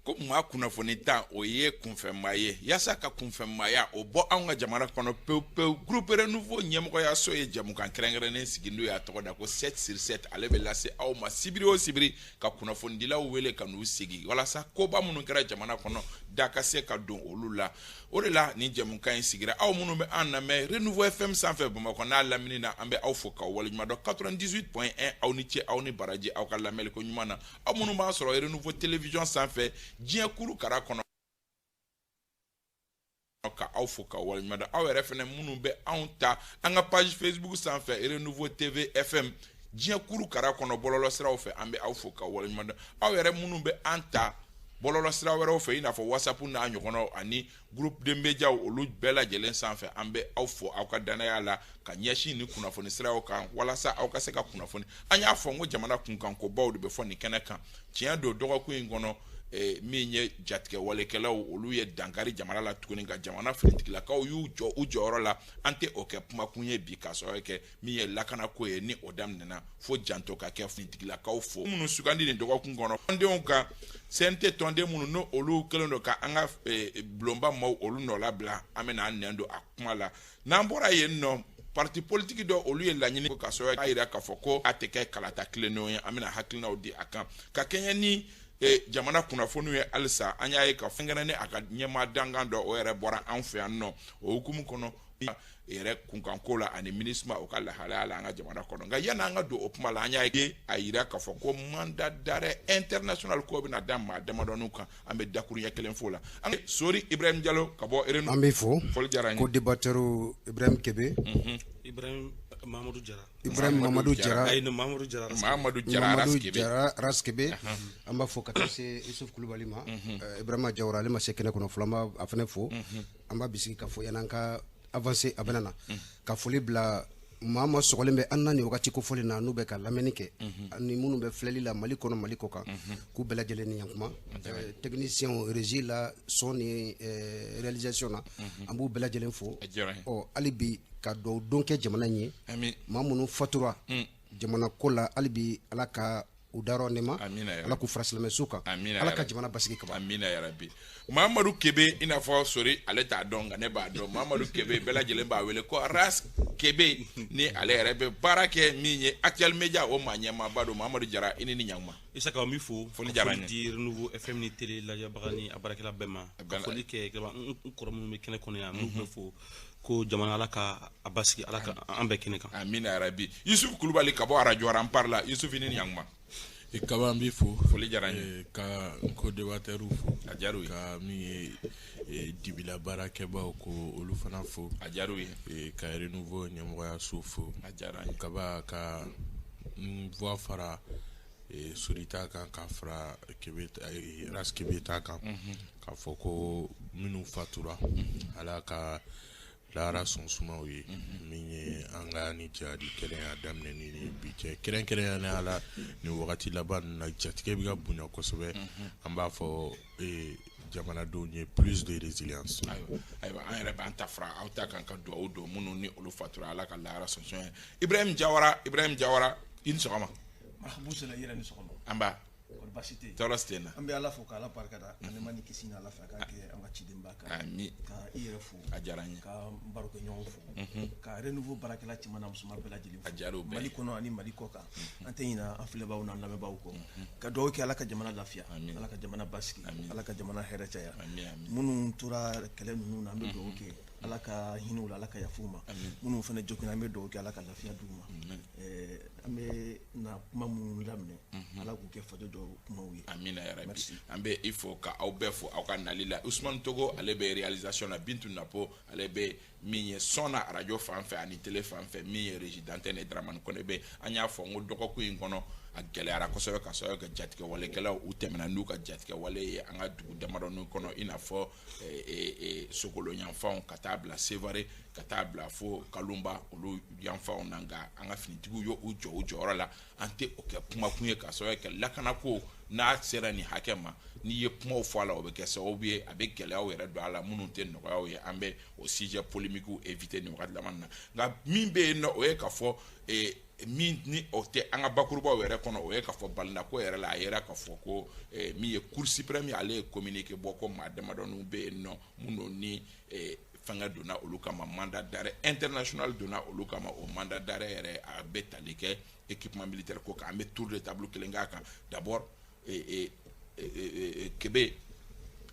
Ko maa kunnafoni tan, o ye kunfɛmaa ye. Yaasa ka kunfɛmaaya o bɔ anw ka jamana kɔnɔ pewu pewu, Groupe Renouveau ɲɛmɔgɔyaso ye jɛmukan kɛrɛnkɛrɛnnen sigi, n'o y'a tɔgɔ da ko 7 sur 7. Ale bɛ lase aw ma sibiri o sibiri, ka kunnafonidilaw wele ka n'u sigi walasa koba minnu kɛra jamana kɔnɔ, da ka se ka don olu la. O de la nin jɛmukan in sigira. Aw minnu bɛ an lamɛn Renouveau FM sanfɛ Bamakɔ n'a lamini na, an bɛ aw fo k'aw waleɲuman dɔn. 98.1, aw ni ce, aw ni baraji aw ka lamɛnni ko ɲuman na. Aw minnu b'an sɔrɔ Renouveau télévision sanfɛ diɲɛ kuru kara kɔnɔ, ka aw fo ka waleɲuman dɔn. Aw yɛrɛ fɛnɛ minnu bɛ anw ta an ka page Facebook sanfɛ, Renouveau TV FM, diɲɛ kuru kara kɔnɔ bɔlɔlɔ siraw fɛ, an bɛ aw fo ka waleɲuman dɔn. Aw yɛrɛ minnu bɛ an ta bɔlɔlɔ sira wɛrɛw fɛ, i n'a fɔ WhatsApp n'a ɲɔgɔnnaw ani groupe de médias, olu bɛɛ lajɛlen sanfɛ, an bɛ aw fo aw ka danaya la ka ɲɛsin ni kunnafoni siraw kan, walasa aw ka se ka kunnafoni. An y'a fɔ n ko jamana kunkankobaw de bɛ fɔ nin kɛnɛ kan. Tiɲɛ don, dɔgɔkun in kɔnɔ, min ye jatigɛwalekɛlaw, olu ye dankari jamana la tuguni, ka jamana finitigilakaw y'u jɔ u jɔyɔrɔ la. An tɛ o kɛ kumakun ye bi, k'a sababu kɛ min ye lakanako ye, ni o daminɛna fo janto ka kɛ. Finitigilakaw fo minnu sugandi nin dɔgɔkun kɔnɔ, tɔndenw ka CNT tɔnden minnu n'o olu kɛlen don ka an ka bulonba maaw olu nɔ labila, an bɛna an nɛn don a kuma la. N'an bɔra yen nɔ, parti politique dɔ, olu ye laɲini ka sɔrɔ a jira k'a fɔ ko a tɛ kɛ kalata tilennenw ye. An bɛna hakilinaw di a kan ka kɛɲɛ ni jamana kunnafoniw ye. Halisa an y'a ye ka fɛnkɛrɛn a ka ɲɛmaa dankan dɔ, o yɛrɛ bɔra an fɛ yan nɔ. O hukumu kɔnɔ yɛrɛ kunkanko la ani MINUSMA, o ka lahalaya la an ka jamana kɔnɔ. Nka yanni an ka don o kuma la, an y'a ye a yira k'a fɔ ko mandat d'arrêt international ko bɛna da maa damadɔninw kan. An bɛ dakuruɲɛ kelen fo la. An Sori Ibrahim Jalo ka bɔ Renouveau. An b'i fo. Foli diyara n ye. Ko débatteur Ibrahim Kebe. Ibrahim Mamadou Jara. Ibrahim Mamadou Jara. Ayi, Mamadou Jara. Mamadou Jara. Mamadou Jara Raskebe. An b'a fo ka taa se Isuf Kulubali ma. Ibrahima Jawara, ale ma se kɛnɛ kɔnɔ fɔlɔ, an b'a fana fo. An b'a bisigi ka fɔ yan'an ka avancer, a bɛna na ka foli bila maa ma sɔgɔlen bɛ an na nin wagati kofɔlen na, n'u bɛ ka lamɛnni kɛ ani minnu bɛ filɛli la Mali kɔnɔ, Mali kɔ kan, k'u bɛɛ lajɛlen ni ɲankuma. Technicien régie la, son ni réalisation na, an b'u bɛɛ lajɛlen fo. Ɔ hali bi ka dugawu don kɛ jamana in ye. Maa minnu fatura jamana ko la, hali bi Ala ka u dayɔrɔ nɛɛma, Ala k'u fara silamɛsu kan, Ala ka jamana basigi kaba. Amina yarabi. Mamadu Kebe, i n'a fɔ Sori ale t'a dɔn, nka ne b'a dɔn. Mamadu Kebe, bɛɛ lajɛlen b'a wele ko Ras Kebe, ni ale yɛrɛ bɛ baara kɛ min ye Actuel Media, o maa ɲɛmaaba don. Mamadu Jara, i ni ni ɲankuma. Isaka, n b'i fo. Foli diyara n ye. Di Renouveau FM ni télé lajɛbaga ni a baarakɛla bɛɛ ma. Ka foli kɛ n kɔrɔ minnu bɛ kɛnɛ kɔnɔ yan, n b'u bɛɛ fo. Ko jamana, Ala ka a basigi, Ala ka an bɛɛ kɛnɛ kan. Amina yarabi. Yusuf Kulubali ka bɔ arajo Rempart la. Yusuf, i ni ɲankuma. Kaba, n b'i fo. Foli diyara n ye. Ka n ko débatteur fo. A diyara u ye. Ka min ye dibila baarakɛbaw, ko olu fana fo. A diyara u ye. Ka Renouveau ɲɛmɔgɔyaso fo. A diyara n ye. Kaba, ka n voix fara Sori ta kan, ka fara Ras Kebe ta kan, k'a fɔ ko minnu fatura, Ala ka lahara sɔn sumaw ye. Min ye an ka ni jihadi kɛlɛ y'a daminɛ ni bi cɛ, kɛrɛnkɛrɛnnenya la nin wagati laban ninnu na, jatigɛ bɛ ka bonya kosɛbɛ. An b'a fɔ jamanadenw ye plus de résilience. Ayiwa, an yɛrɛ b'an ta fara aw ta kan ka dugawu don minnu ni olu fatura, Ala ka lahara sɔn suma ye. Ibrahim Jawara, Ibrahim Jawara, i ni sɔgɔma. Marahabu sera, i yɛrɛ ni sɔgɔma. An ba. Kɔri baasi tɛ yen? Tɔɔrɔ si tɛ n na. An bɛ Ala fo k'Ala barikada ka nɛɛma ni kisi ɲini Ala fɛ a k'a kɛ an ka cidenba kan. Ami. Ka i yɛrɛ fo. A diyara n ye. Ka n barokɛɲɔgɔn fo. Ka Renouveau baarakɛla cɛman n'a musoman bɛɛ lajɛlen fo. A diyara u bɛɛ ye. Mali kɔnɔ ani Mali kɔ kan. An tɛ ɲinɛ an filɛbaaw n'an lamɛnbaaw kɔ. Ka dugawu kɛ, Ala ka jamana lafiya. Ala ka jamana basigi. Ala ka jamana hɛrɛ caya. Ami. Minnu tora kɛlɛ ninnu na, an bɛ dugawu kɛ, Ala ka hinɛ u la, Ala ka yafa u ma. Minnu fana joginna, an bɛ dugawu kɛ, Ala ka lafiya d'u ma. An bɛ na kuma minnu daminɛ, Ala k'u kɛ faso jɔ kumaw ye. Amina yarabi. An bɛ i fo ka aw bɛɛ fo aw ka nali la. Usumani Togo, ale bɛ réalisation na. Bintu Napo, ale bɛ min ye son na arajo fan fɛ ani télé fan fɛ. Min ye régie d'antenne ye, Dramane Kone bɛ. An y'a fɔ n ko dɔgɔkun in kɔnɔ, a gɛlɛyara kosɛbɛ ka sababu kɛ jatigɛwalekɛlaw, u tɛmɛna n'u ka jatigɛwale ye an ka dugu damadɔnin kɔnɔ, i n'a fɔ Sokolo yanfanw, ka taa bila Sevare, ka taa bila fo Kalunba, olu yanfanw na. Nka an ka finitigiw y'u jɔ u jɔyɔrɔ la. An tɛ o kɛ kumakun ye, ka sababu kɛ lakanako n'a sera nin hakɛ ma, n'i ye kumaw fɔ a la, o bɛ kɛ sababu ye a bɛ gɛlɛyaw yɛrɛ don a la minnu tɛ nɔgɔyaw ye. An bɛ o sujet polémique éviter nin wagati laban na. Nka min bɛ yen nɔ, o ye k'a fɔ Min ni o tɛ an ka bakurubaw yɛrɛ kɔnɔ, o ye k'a fɔ balinako yɛrɛ la, a yera k'a fɔ ko min ye Cour suprême ye, ale ye communiqué bɔ ko maa damadɔninw bɛ yen nɔ minnu ni fɛngɛ donna olu kama, mandat d'arrêt international donna olu kama. O mandat d'arrêt yɛrɛ, a bɛ tali kɛ équipement militaire ko kan. An bɛ tour de table kelen k'a kan. D'abord, Kebe,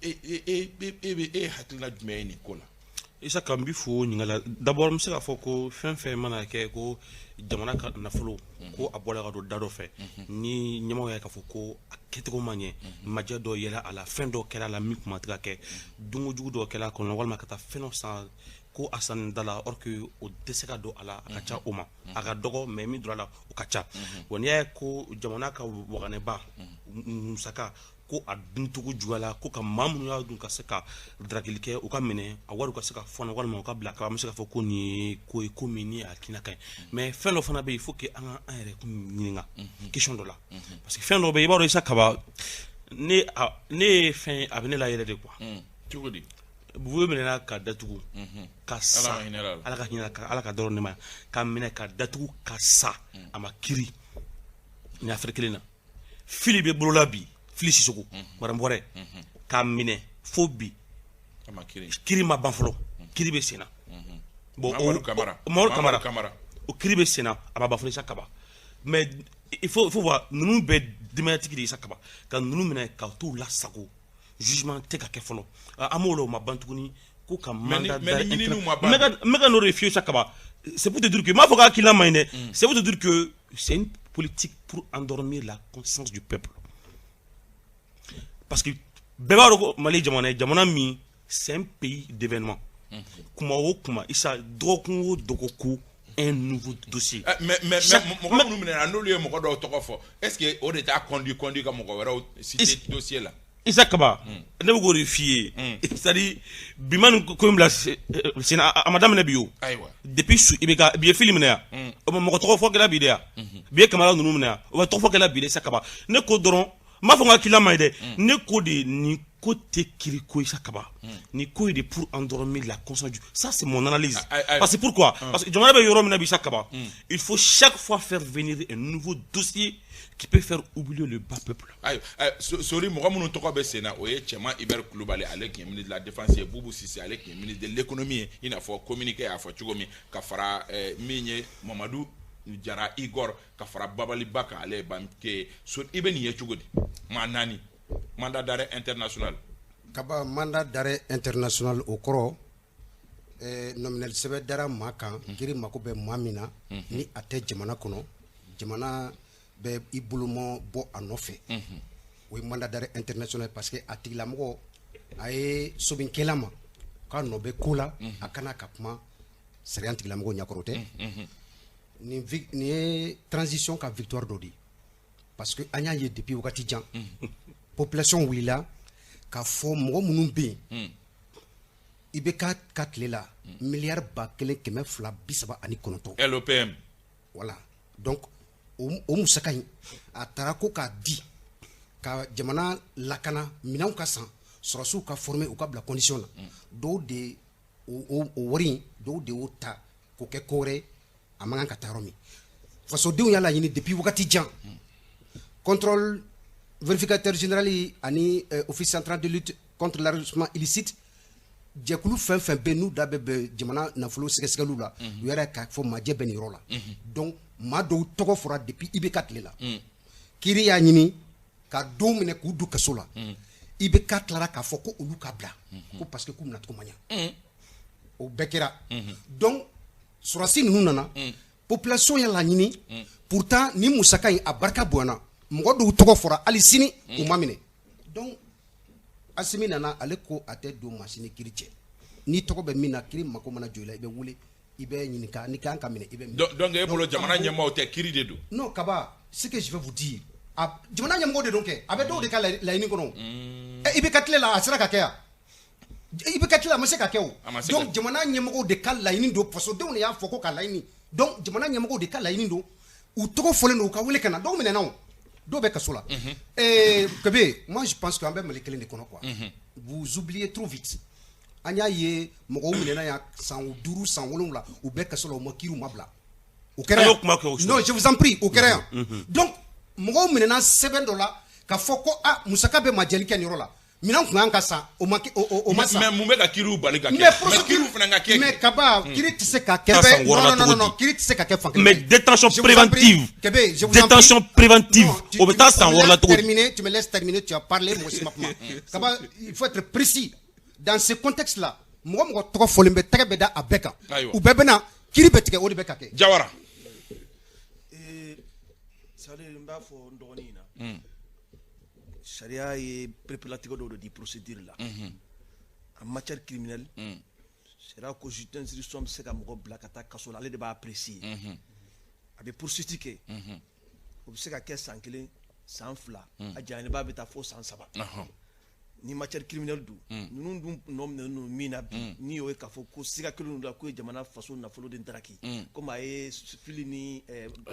e e e e bɛ e ye hakilina jumɛn ye nin ko la? Isa, ka n b'i fo ɲininkali la. D'abord, n bɛ se k'a fɔ ko fɛn fɛn mana kɛ ko jamana ka nafolo ko a bɔra ka don da dɔ fɛ, ni ɲɛmɔgɔ y'a k'a fɔ ko a kɛcogo ma ɲɛ, majɛ dɔ yɛlɛ a la, fɛn dɔ kɛra a la min kuma tɛ ka kɛ, dunkojugu dɔ kɛra a kɔnɔ, walima ka taa fɛn dɔ san ko a sanni da la, or que o tɛ se ka don a la, a ka ca o ma, a ka dɔgɔ, mais min donna a la, o ka ca. Wa n'i y'a ye ko jamana ka waganɛba musaka ko a duncogo juguyala, ko ka maa minnu y'a dun ka se ka daragili kɛ, u ka minɛ, a wari ka se ka fɔnɔ walima u ka bila ka, an bɛ se k'a fɔ ko nin ye ko ye, ko min ni a hakilina ka ɲi. Mais fɛn dɔ fana bɛ yen, il faut que an ka an yɛrɛ kun ɲininka question dɔ la, parce que fɛn dɔ bɛ yen, i b'a dɔn, Isa Kaba, ne ye fɛn a bɛ ne la yɛrɛ de quoi. Cogo di? Buye minɛna ka datugu ka sa. Ala ka hinɛ la. Ala ka hinɛ ka, Ala ka dɔrɔn ne ma ka minɛ ka datugu ka sa, a ma kiri. Nin affaire kelen na, fili bɛ bolola bi, Fili Sisoko maramɔrɛ k'a minɛ fo bi. A ma kiri. Kiri ma ban fɔlɔ, kiri bɛ sen na. Bon, Mamadu Kamara. Mamadu Kamara. Kamara. O kiri bɛ sen na, a ma ban fɔlɔ, Isa Kaba. Mais il faut voir, ninnu bɛɛ denbayatigi de ye, Isa Kaba. Ka ninnu minɛ ka t'u lasago, jugement tɛ ka kɛ fɔlɔ. An m'o la, o ma ban tuguni ko ka mandat Mais ni d'arrêt ɲininiw ma ban. N bɛ ka n'o de f'i ye, Isa Kaba. C'est pour te dire que n m'a fɔ k'a hakilina man ɲi dɛ, c'est pour te dire que c'est une politique pour endormir la conscience du peuple, parce que bɛɛ b'a dɔn ko Mali ye jamana ye, jamana min c'est un pays d'événement. Kuma o kuma, Isa, dɔgɔkun o dɔgɔkun, un nouveau dossier. Mais mɔgɔ minnu minɛna, n'olu ye mɔgɔ dɔw tɔgɔ fɔ, est ce que o de t'a conduit ka mɔgɔ wɛrɛw citer dossier la? Isa Kaba, ne bɛ k'o de f'i ye, c'est à dire bi ma nin ko in bila sen na, a ma daminɛ bi o. Depuis su IBK bi ye fili minɛ yan, o ma mɔgɔ tɔgɔ fɔ kɛla bi de yan, bi ye Kamara ninnu minɛ yan, o ma tɔgɔ fɔ kɛla bi de. Isa Kaba, ne ko dɔrɔn, n b'a fɔ n ka hakilina ma ɲi dɛ, ne ko de nin ko tɛ kiri ko, Isa Kaba, nin ko ye de pour endormir la conscience du, ça c'est mon analyse. Parce que pourquoi? Parce que jamana bɛ yɔrɔ min na bi, Isa Kaba, il faut chaque fois faire venir un nouveau dossier qui peut faire oublier le bas peuple. Ayiwa, Sori, mɔgɔ minnu tɔgɔ bɛ sen na, o ye Cɛman Hubert Kulubali, ale tun ye ministre de la Défense ye, Bubu Sise, ale tun ye ministre de l'Économie ye, i n'a fɔ communiqué y'a fɔ cogo min, ka fara min ye Mamadu Jara Igor, ka fara Babaliba kan, ale ye banque ye. So, i bɛ nin ye cogo di? Maa naani, mandat d'arrêt international. Kaba, mandat d'arrêt international, o kɔrɔ nɔminɛli sɛbɛn dara maa kan, kiri mako bɛ maa min na, ni a tɛ jamana kɔnɔ, jamana bɛ i bolomɔ bɔ a nɔfɛ. O ye mandat d'arrêt international, parce que a tigilamɔgɔ a ye sobinkɛla ma k'a nɔ bɛ ko la, a kana ka kuma sariya tigilamɔgɔw ɲɛkɔrɔ. O tɛ nin ye transition ka victoire dɔ de ye, parce que an y'a ye depuis wagati jan, population wulila k'a fɔ mɔgɔ minnu bɛ yen, IBK ka tile la, miliyari 1239. LOPM. Voilà, donc o musaka in, a taara ko k'a di ka jamana lakana, minɛnw ka san, sɔrɔsiw ka former, u ka bila condition na. Dɔw de o wari in, dɔw de y'o ta k'o kɛ ko wɛrɛ ye, a man kan ka taa yɔrɔ min. Fasodenw y'a laɲini depuis wagati jan, contrôle vérificateur général ani Office central de lutte contre l'enrichissement illicite, jɛkulu fɛn fɛn bɛ n'u da bɛ bɛn jamana nafolo sɛgɛsɛgɛliw la, u yɛrɛ k'a fɔ majɛ bɛ nin yɔrɔ la. Donc maa dɔw tɔgɔ fɔra depuis IBK tile la, kiiri y'a ɲini ka dɔw minɛ k'u don kaso la. IBK tilara k'a fɔ ko olu ka bila, ko parce que k'u minɛcogo ma ɲa. O bɛɛ kɛra. Donc sɔrɔsi ninnu nana, population y'a laɲini. Pourtant ni musaka in a barika bonyana, mɔgɔ dɔw tɔgɔ fɔra, hali sini u ma minɛ. Donc Asimi nana, ale ko a tɛ don maa si ni kiiri cɛ. N'i tɔgɔ bɛ min na, kiiri mako mana jɔ i la, i bɛ wele, i bɛ ɲininka, n'i kan ka minɛ, i bɛ minɛ. Donc e bolo, jamana ɲɛmaaw tɛ, kiiri de don? Non Kaba, ce que je vais vous dire, a jamana ɲɛmɔgɔ de don kɛ, a bɛ dɔw de ka laɲini kɔnɔ. IBK tile la, a sera ka kɛ yan? IBK tile la, a ma se ka kɛ o. A ma se. Donc jamana ɲɛmɔgɔw de ka laɲini don, fasodenw de y'a fɔ ko ka laɲini. Donc jamana ɲɛmɔgɔw de ka laɲini don, u tɔgɔ fɔlen don, u ka wele ka na. Dɔw minɛna o, dɔw bɛ kaso la. Kebe, moi je pense que an bɛ Mali kelen de kɔnɔ quoi. Vous oubliez trop vite. An y'a ye mɔgɔw minɛna yan san 5, san 7, u bɛɛ kaso la, u ma kiiri, u ma bila. O kɛra An y'o yan. kuma kɛ o su. Non, je vous en prie, o kɛra yan. Donc mɔgɔw minɛna sɛbɛn dɔ la ka fɔ ko a musaka bɛ majɛli kɛ nin yɔrɔ la, minɛn kun kan ka san, o ma kɛ, o ma san. Mais mun bɛ ka kiiriw bali ka kɛ? Mais Mais procédure kiiriw fana ka kɛ. Mais Kaba, kiiri tɛ se ka kɛ. Taa san wɔɔrɔ Non, la non, non, cogo non, di? kiiri tɛ se ka kɛ fankelen Mais fɛ. détention Je vous en prie, préventive. Kebe, je vous en Détention prie. préventive. Non, O bɛ taa san tu me wɔɔrɔ la laisses cogo di? terminer, tu me laisses terminer, tu as parlé, mɔgɔ si ma kuma. Kaba, il faut être précis. Dans ce contexte-là, mɔgɔ mɔgɔ tɔgɔ fɔlen bɛ, tɛgɛ bɛ da a bɛɛ kan. Ayiwa. U bɛɛ bɛ na, kiiri bɛ tigɛ, o de bɛ ka kɛ. Jawara. C'est-à-dire n b'a fɔ n dɔgɔnin in na, sariya ye perepelatigɛ dɔw de di procédure la en matière criminelle. Sariya ko juge d'instruction bɛ se ka mɔgɔ bila ka taa kaso la, ale de b'a apprécier, a bɛ poursuite kɛ. O bɛ se ka kɛ san 1, san 2, a jayanba bɛ taa fo san 3 ni matière criminelle don. Ninnu dun nɔ minɛnen don min na bi, ni o ye k'a fɔ ko siga kelen don la k'o ye jamana faso nafolo de daraki, komi a ye fili ni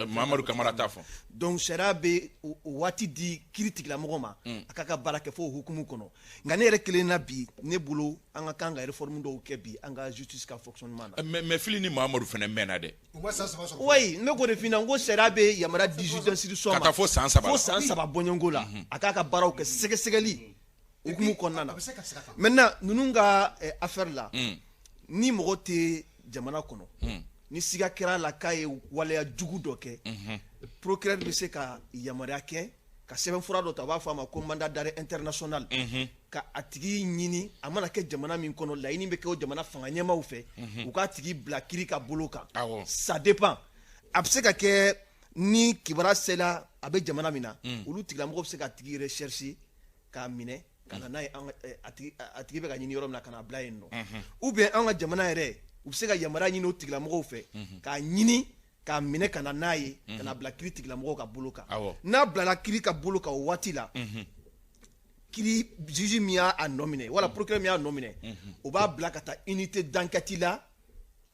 Mamadu Kamara t'a fɔ. Donc sariya bɛ o waati di kiiri tigilamɔgɔ ma a k'a ka baara kɛ fo o hukumu kɔnɔ. Nka ne yɛrɛ kelen na bi, ne bolo, an ka kan ka réforme dɔw kɛ bi an ka justice ka fonctionnement na. Mais fili ni Mamadu fana mɛnna dɛ. U ma san 3 sɔrɔ. Oui, n bɛ k'o de f'i ɲɛna, n ko sariya bɛ yamaruya di juge d'instruction ma Ka taa fo san 3 fo la. san 3 bɔɲɔgɔnko la, a k'a ka baaraw kɛ sɛgɛsɛgɛli hukumu kɔnɔna na. A bɛ se ka segin a kan. Maintenant, ninnu ka affaire la, ni mɔgɔ tɛ jamana kɔnɔ, ni siga kɛra a la k'a ye waleya jugu dɔ kɛ, procureur bɛ se ka yamaruya kɛ ka sɛbɛnfura dɔ ta, u b'a fɔ a ma ko mandat d'arrêt international, ka a tigi ɲini, a mana kɛ jamana min kɔnɔ, laɲini bɛ kɛ o jamana fanga ɲɛmaaw fɛ, u k'a tigi bila kiiri ka bolo kan. Ça dépend, a bɛ se ka kɛ ni kibaruya sera a bɛ jamana min na, olu tigilamɔgɔw bɛ se ka tigi rechercher k'a minɛ ka na n'a ye an ka a tigi bɛ ka ɲini yɔrɔ min na, ka na bila yen nɔ, ou bien an ka jamana yɛrɛ, u bɛ se ka yamaruya ɲini o tigilamɔgɔw fɛ k'a ɲini k'a minɛ ka na n'a ye, ka na bila kiiri tigilamɔgɔw ka bolo kan. N'a bilala kiiri ka bolo kan, o waati la, kiiri juge min y'a a nɔ minɛ wala procureur min y'a nɔ minɛ, o b'a bila ka taa unité d'enquête la,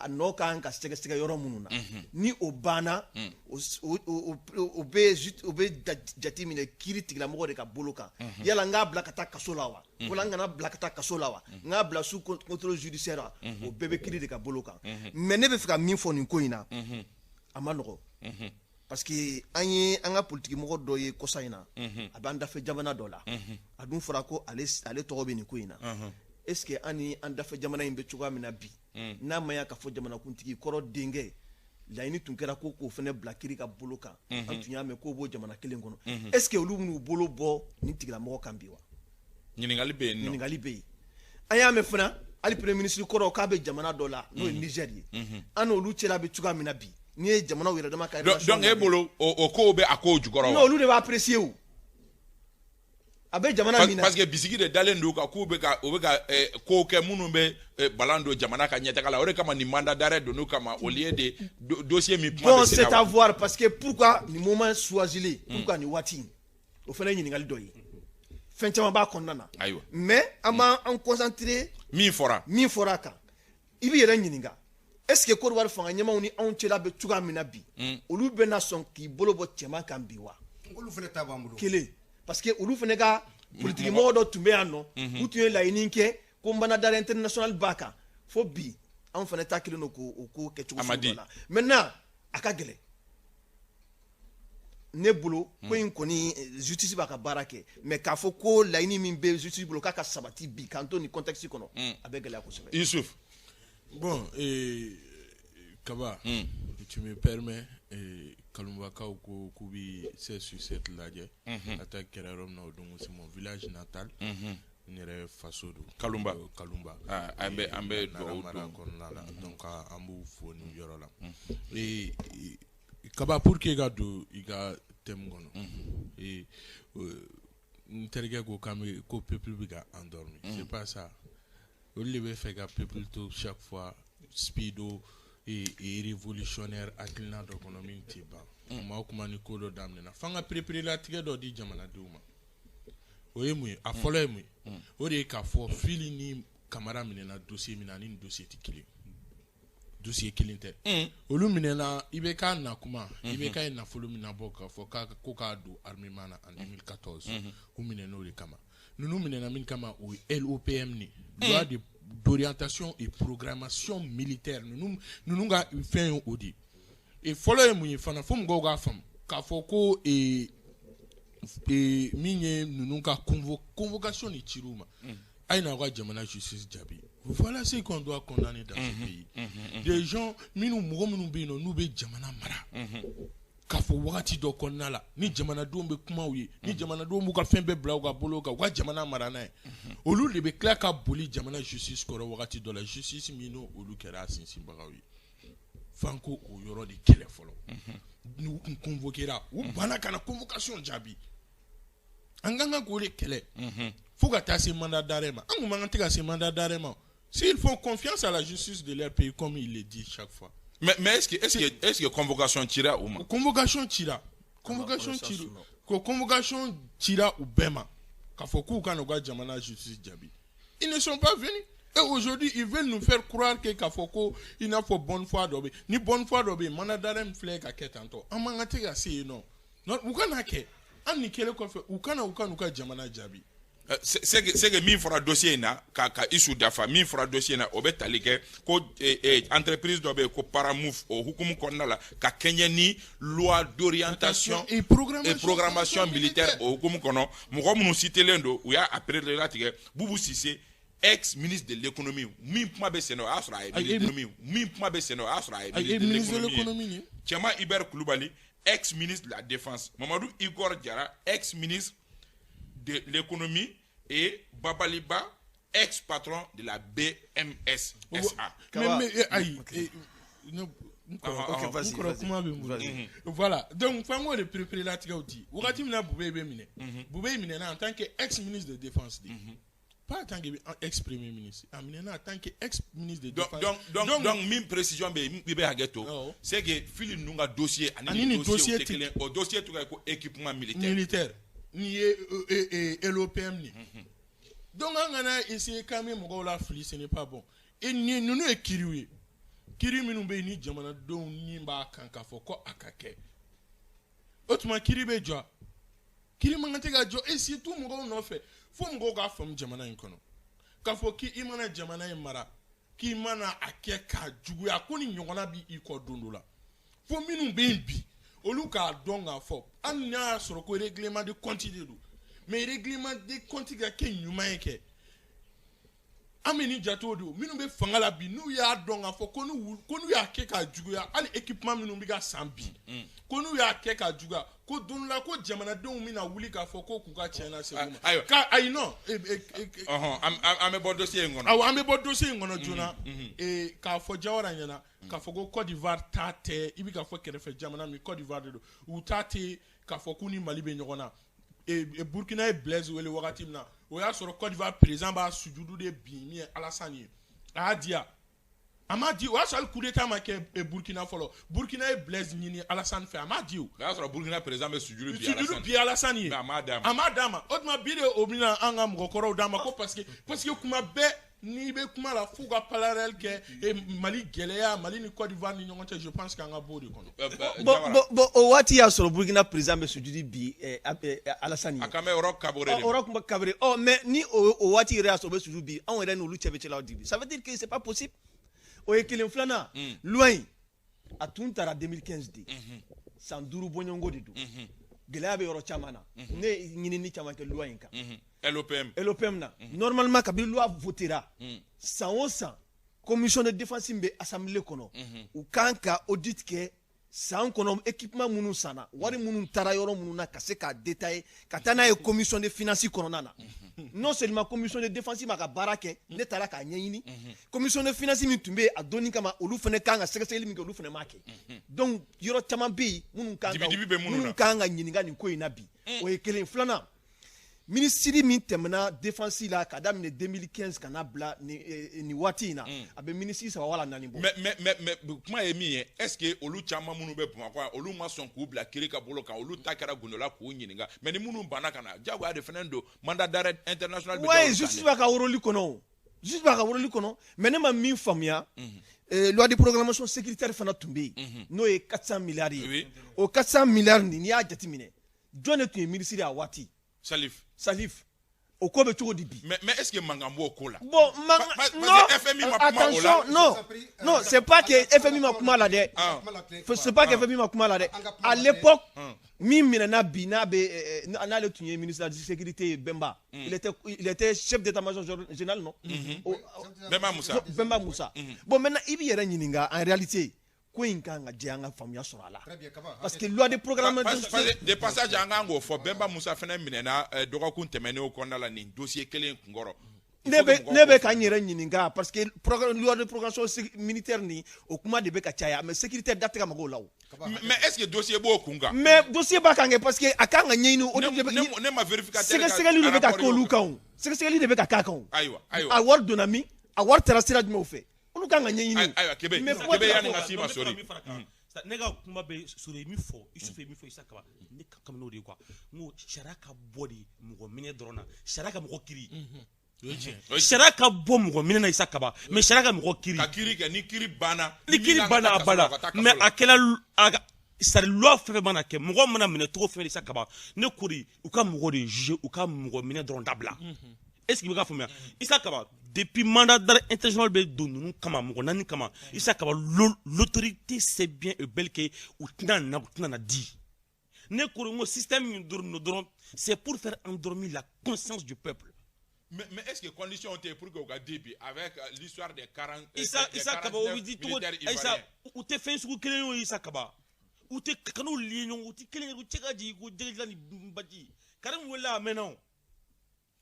a nɔ kan ka sɛgɛsɛgɛ yɔrɔ minnu na. Ni o banna, o s- o o o o bɛ o bɛ jate minɛ kiiri tigilamɔgɔ de ka bolo kan. Yala n k'a bila ka taa kaso la wa, wala n kana bila ka taa kaso la wa, n k'a bila sous contrôle judiciaire wa, o bɛɛ bɛ kiiri de ka bolo kan. Mais ne bɛ fɛ ka min fɔ nin ko in na, a ma nɔgɔ, parce que an ye an ka politiki mɔgɔ dɔ ye kɔsa in na, a b'an dafɛ jamana dɔ la, a dun fɔra ko ale tɔgɔ bɛ nin ko in na. Est ce que an ni an dafɛ jamana in bɛ cogoya min na bi, n'a ma ya k'a fɔ jamanakuntigi kɔrɔ denkɛ, laɲini tun kɛra ko k'o fana bila kiiri ka bolo kan, an tun y'a mɛn k'o b'o jamana kelen kɔnɔ, est ce que olu bɛn'u bolo bɔ nin tigilamɔgɔ kan bi wa? Ɲininkali bɛ yen nɔ. Ɲininkali bɛ yen. An y'a mɛn fana hali premier ministre kɔrɔ k'a bɛ jamana dɔ la, n'o ye Niger ye, an n'olu cɛla bɛ cogoya min na bi, n'i ye jamanaw yɛrɛ dama ka Donc donc e bolo, o kow bɛ a kow jukɔrɔ non wa? Olu de b'a apprécier, o a bɛ jamana min na. Parce que bisigi de dalen don kan k'u bɛ ka u bɛ ka kow kɛ minnu bɛ balan don jamana ka ɲɛtaga la. O de kama nin mandat d'arrêt donn'u kama au lieu de dossier min kuma Bon, bɛ sen c'est na à wa. voir, parce que pourquoi nin moment choisi, pourquoi nin waati in, o fana ye ɲininkali dɔ ye, fɛn caman b'a kɔnɔna na. Mais an b'an an concentrer Min fɔra. min fɔra a kan, i b'i yɛrɛ ɲininka, est ce que Côte d'Ivoire fanga ɲɛmaw ni anw cɛla bɛ cogoya min na bi, olu bɛna sɔn k'i bolo bɔ cɛman kan bi wa? Olu fana ta b'an bolo. Kelen, parce que olu fana ka politiki mɔgɔ dɔ tun bɛ yan nɔ, u tun ye laɲini kɛ ko mandat d'arrêt international b'a kan. Fo bi, anw fana ta kelen don k'o o ko kɛcogo A ma sugu di. dɔ la. Maintenant, a ka gɛlɛn ne bolo, ko in kɔni, justice b'a ka baara kɛ, mais k'a fɔ ko laɲini min bɛ justice bolo k'a ka sabati bi, k'an to nin contexte kɔnɔ, a bɛ gɛlɛya kosɛbɛ. Youssouf. Bon, Kaba, tu me permets, Kalumbakaw ko k'u bi 7 sur 7 lajɛ. Ka taa kɛra yɔrɔ min na o don, c'est mon village natal. N yɛrɛ faso don. Kalumba. Kalumba. Ah, an bɛ Nara dugawu mara don. kɔnɔna la. Donc an b'u fo nin yɔrɔ la. Kaba, pour que ka don i ka thème kɔnɔ, n terikɛ ko k'an bɛ ko peuple bɛ ka endormi. C'est pas ça. Olu de bɛ fɛ ka peuple to chaque fois speedo et révolutionnaire hakilina dɔ kɔnɔ min tɛ ban. Kuma o kuma ni ko dɔ daminɛna, f'an ka pereperelatigɛ dɔ di jamanadenw ma. O ye mun ye? A fɔlɔ ye mun ye? O de ye k'a fɔ Fili ni Kamara minɛna dossier min na, ani nin dossier tɛ kelen, dossier kelen tɛ. Olu minɛna IBK na kuma, IBK ye nafolo min nabɔ k'a fɔ k'a ko k'a don armement na en 2014, u minɛna o de kama. Ninnu minɛna min kama, o ye LOPM ni loi de d'orientation et programmation militaire. Ninnu ka fɛn ye o de ye. Et fɔlɔ ye mun ye fana, fo mɔgɔw k'a faamu k'a fɔ ko min ye ninnu ka convocation de cir'u ma, a ye n'aw ka jamana justice jaabi. Voilà ce qu'on doit condamner dans ce pays, des gens minnu, mɔgɔ minnu bɛ yen nɔ, n'u bɛ jamana mara, k'a fɔ wagati dɔ kɔnɔna la, ni jamanadenw bɛ kumaw ye, ni jamanadenw b'u ka fɛn bɛɛ bila u ka bolo kan, u ka jamana mara n'a ye, olu de bɛ tila ka boli jamana justice kɔrɔ wagati dɔ la, justice min n'o olu kɛra a sinsinbagaw ye. F'an ko o yɔrɔ de kɛlɛ fɔlɔ. N'u kun convoquera, u banna ka na convocation jaabi, an kan ka k'o de kɛlɛ fo ka taa se mandat d'arrêt ma. An kun man kan tɛ ka se mandat d'arrêt ma s'ils font confiance à la justice de leur pays, comme il le dit chaque fois. Mais est-ce que convocation cira u ma? Convocation cira, convocation cira, ko convocation cira u bɛɛ ma k'a fɔ k'u ka n'u ka jamana justice jaabi. Ils ne sont pas venus et aujourd'hui, ils veulent nous faire croire que k'a fɔ ko i n'a fɔ bonne foi dɔ bɛ, ni bonne foi dɔ bɛ yen, mandat d'arrêt min filɛ ka kɛ tantɔ, an man kan tɛ ka se yen nɔ. Non, u ka n'a kɛ an nin kɛlen kɔfɛ, u ka na, u ka n'u ka jamana jaabi. C'est que min fɔra dossier in na, ka isu dafa, min fɔra dossier in na, o bɛ tali kɛ ko entreprise dɔ bɛ yen ko Paramouv, o hukumu kɔnɔna la, ka kɛɲɛ ni loi d'orientation et programmation, et programmation militaire, o hukumu kɔnɔ, mɔgɔ minnu citélen don, u y'a latigɛ: Boubou Cissé, ex ministre de l'économie, min kuma bɛ sen na, o y'a sɔrɔ a ye ministre de l'économie, min kuma bɛ sen na, o y'a sɔrɔ a ye ministre de l'économie ye, Tiéman Hubert Coulibaly, ex ministre de la défense, Mamadou Igor Diarra, ex ministre de l'économie, et Babaliba, ex-patron de la BMS SA. Mais ayi, Ok, vas-y, n kɔrɔ, kuma bɛ n bolo. Voilà, donc f'an k'o de pereperelatigɛw di wagati min na Boubèye bɛ minɛ. Boubèye minɛna en tant que ex-ministre de défense de, pas en tant que ex-premier ministre. A minɛna en tant que ex-ministre de défense. Donc min précision bɛ yen, i bɛ hakɛ to, c'est que Fily ninnu ka dossier ani nin dossier tɛ kelen. O dossier tɔgɔ ye ko équipement militaire. Militaire n'i ye LOPM nin. Donc an kana essayer k'an bɛ mɔgɔw la fili, ce n'est pas bon. Et nin ninnu ye kiiriw ye, kiiri minnu bɛ yen ni jamanadenw ni b'a kan k'a fɔ ko a ka kɛ. O tuma kiiri bɛ jɔ, kiiri man kan tɛ ka jɔ, et surtout mɔgɔw nɔfɛ. Fo mɔgɔw k'a faamu jamana in kɔnɔ k'a fɔ k'i mana jamana in mara, k'i mana a kɛ k'a juguya, ko ni ɲɔgɔnna b'i kɔ don dɔ la. Fo minnu bɛ yen bi, olu k'a dɔn k'a fɔ hali n'a y'a sɔrɔ ko règlement de compte de don, mais règlement de compte ka kɛ ɲuman ye kɛ. An bɛ nin jate o de minnu bɛ fanga la bi, n'u y'a dɔn k'a fɔ ko n'u y'a kɛ k'a juguya, hali équipement minnu bɛ ka san bi, ko n'u y'a kɛ k'a juguya, ko don dɔ la ko jamanadenw bɛna wuli k'a fɔ ko k'u ka tiɲɛ lase u ma. Ayiwa. Ka ayi, non. Ɔhɔn, an bɛ bɔ dossier in kɔnɔ. Awɔ, an bɛ bɔ dossier in kɔnɔ joona. K'a fɔ Jawara ɲɛna k'a fɔ ko Côte d'Ivoire ta tɛ, i bɛ k'a fɔ kɛrɛfɛ jamana min, Côte d'Ivoire de don, u ta tɛ k'a fɔ k'u ni Mali bɛ ɲɔgɔn na. Burkina ye Blaise wele wagati min na, o y'a sɔrɔ Côte d'Ivoire président b'a sujudu de bin min ye Alassane ye, a y'a di yan, a ma di. O y'a sɔrɔ hali coup d'état ma kɛ Burkina fɔlɔ. Burkina ye Blaise ɲini Alassane fɛ, a ma di o. O y'a sɔrɔ Burkina président bɛ sujudu bi sujudu bi Alassane ye. Mais a m'a d'a ma. A ma d'a ma. O tuma bi de, o bɛna an ka mɔgɔkɔrɔw d'a ma ko parce que kuma bɛɛ n'i bɛ kuma la, f'u ka parallèle kɛ Mali gɛlɛya, Mali ni Côte d'Ivoire ni ɲɔgɔn cɛ. Je pense qu'an ka bɔ o de kɔnɔ. Bon, o waati y'a sɔrɔ Burkina président bɛ sujudi bi Alassane ye. A kan bɛ Roch Kaboré de ma. O Roch Kaboré. Ɔ, mais ni o waati yɛrɛ y'a sɔrɔ o bɛ sujudi bi, anw yɛrɛ n'olu cɛ bɛ cɛlaw di bi, ça veut dire que c'est pas possible. O ye kelen. Filanan, loi in a tun taara 2015 de, san 5 bɔɲɔgɔnko de don. Gɛlɛya bɛ yɔrɔ caman na. Ne ye ɲinini caman kɛ loi in kan. LOPM. LOPM na, normalement, kabini loi votera, san o san, commission de défense min bɛ assemblée kɔnɔ, u kan ka audit kɛ san kɔnɔ, équipement minnu sanna, wari minnu taara yɔrɔ minnu na, ka se k'a détailler ka taa n'a ye commission de finance kɔnɔna na. Non seulement commission de défense ma ka baara kɛ, ne taara k'a ɲɛɲini, commission de finance min tun bɛ yen a donni kama, olu fana kan ka sɛgɛsɛgɛli min kɛ, olu fana m'a kɛ. Donc yɔrɔ caman bɛ yen minnu kan ka Dibi-dibi bɛ minnu na. minnu kan ka ɲininka nin ko in na bi. O ye kelen. Filanan, minisiri min tɛmɛna défense la ka daminɛ 2015 ka na bila nin waati in na, a bɛ minisiri saba wala naani bɔ. Mais kuma ye min ye, est ce que olu caman minnu bɛ Bamakɔ yan, olu ma sɔn k'u bila kiiri ka bolo kan? Olu ta kɛra gundola k'u ɲininka. Mais ni minnu banna ka na, diyagoya de fana don, mandat d'arrêt international bɛ da Ouais, olu kan justice dɛ. b'a ka rôle kɔnɔ o. Justice b'a ka rôle kɔnɔ, mais ne ma min faamuya, loi de programmation sécuritaire fana tun bɛ yen, n'o ye 400 milliards ye. O 400 milliards nin, n'i y'a jateminɛ, jɔn de tun ye ministre ye a waati? Salif. Salif. O ko bɛ cogo di bi? Mais est-ce que mankan b'o ko la? Bon, Parce non, que FMI ma kuma o la. Attention, non, non, c'est pas que FMI ma kuma la dɛ. C'est pas que FMI ma kuma la dɛ. À l'époque, min minɛna bi, n'a bɛ n'ale tun ye ministre de la sécurité ye, Bɛnba, il était chef d'état-major général, non? Bɛnba Musa. Bɛnba Musa. Bon, maintenant, i b'i yɛrɛ ɲininka, en réalité, ko in kan ka jɛ, an ka faamuya sɔrɔ a la, parce que loi de programme. Parce que de passage, an kan k'o fɔ, Bɛnba Musa fana minɛna dɔgɔkun tɛmɛnen kɔnɔna la nin dossier kelen kunkɔrɔ. Ne bɛ ka n yɛrɛ ɲininka, parce que loi de programmation militaire nin, o kuma de bɛ ka caya, mais sécurité da tɛ ka mago o la o. Mais est-ce que dossier b'o kun kan? Mais dossier b'a kan kɛ, parce que a kan ka ɲɛɲini o de bɛ. Ne ma vérificateur. Sɛgɛsɛgɛli de bɛ ka k'olu kan o, sɛgɛsɛgɛli de bɛ ka k'a kan o. Ayiwa, ayiwa. A wari donna min, a wari taara sira jumɛnw fɛ, olu kan ka ɲɛɲini. Ayiwa, Kebe. Mais Kebe, yanni ka s'i ma, sori. Ne ka kuma bɛ sori ye min fɔ, Isufu ye min fɔ, Isa Kaba, ne ka kami n'o de ye quoi. N ko sariya ka bɔ de mɔgɔ minɛ dɔrɔn na, sariya ka mɔgɔ kiri, sariya ka bɔ mɔgɔ minɛ na, Isa Kaba, mais sariya ka mɔgɔ kiri. Ka kiri kɛ, ni kiri banna. Ni kiri banna, a banna. Mais a kɛla a sari loi fɛn fɛn mana kɛ, mɔgɔ mana minɛ cogo fɛn fɛn, Isa Kaba, ne ko de u ka mɔgɔ de juger, u ka mɔgɔ minɛ dɔrɔn dabila. Est ce que i bɛ ka faamuya, Isa Kaba? Depuis mandat d'arrêt international bɛ don ninnu kama, mɔgɔ naani kama, Isa Kaba, l'autorité sait bien et bel que u tɛna na, u tɛna na di. Ne ko n ko système min dɔrɔn dɔrɔn, c'est pour faire endormir la conscience du peuple. Mais est-ce que condition tɛ pour que u ka di bi avec l'histoire des 40 Isa des Isa Kaba, o bɛ di cogo militaires Isa ivoiriens? U tɛ fɛn sugu kelen ye o, Isa Kaba, u tɛ kan'u lié ɲɔgɔn, u tɛ kelen ye, u cɛ ka jigin ko jɛgɛ dilan ni baji Karim wele a mɛnna o.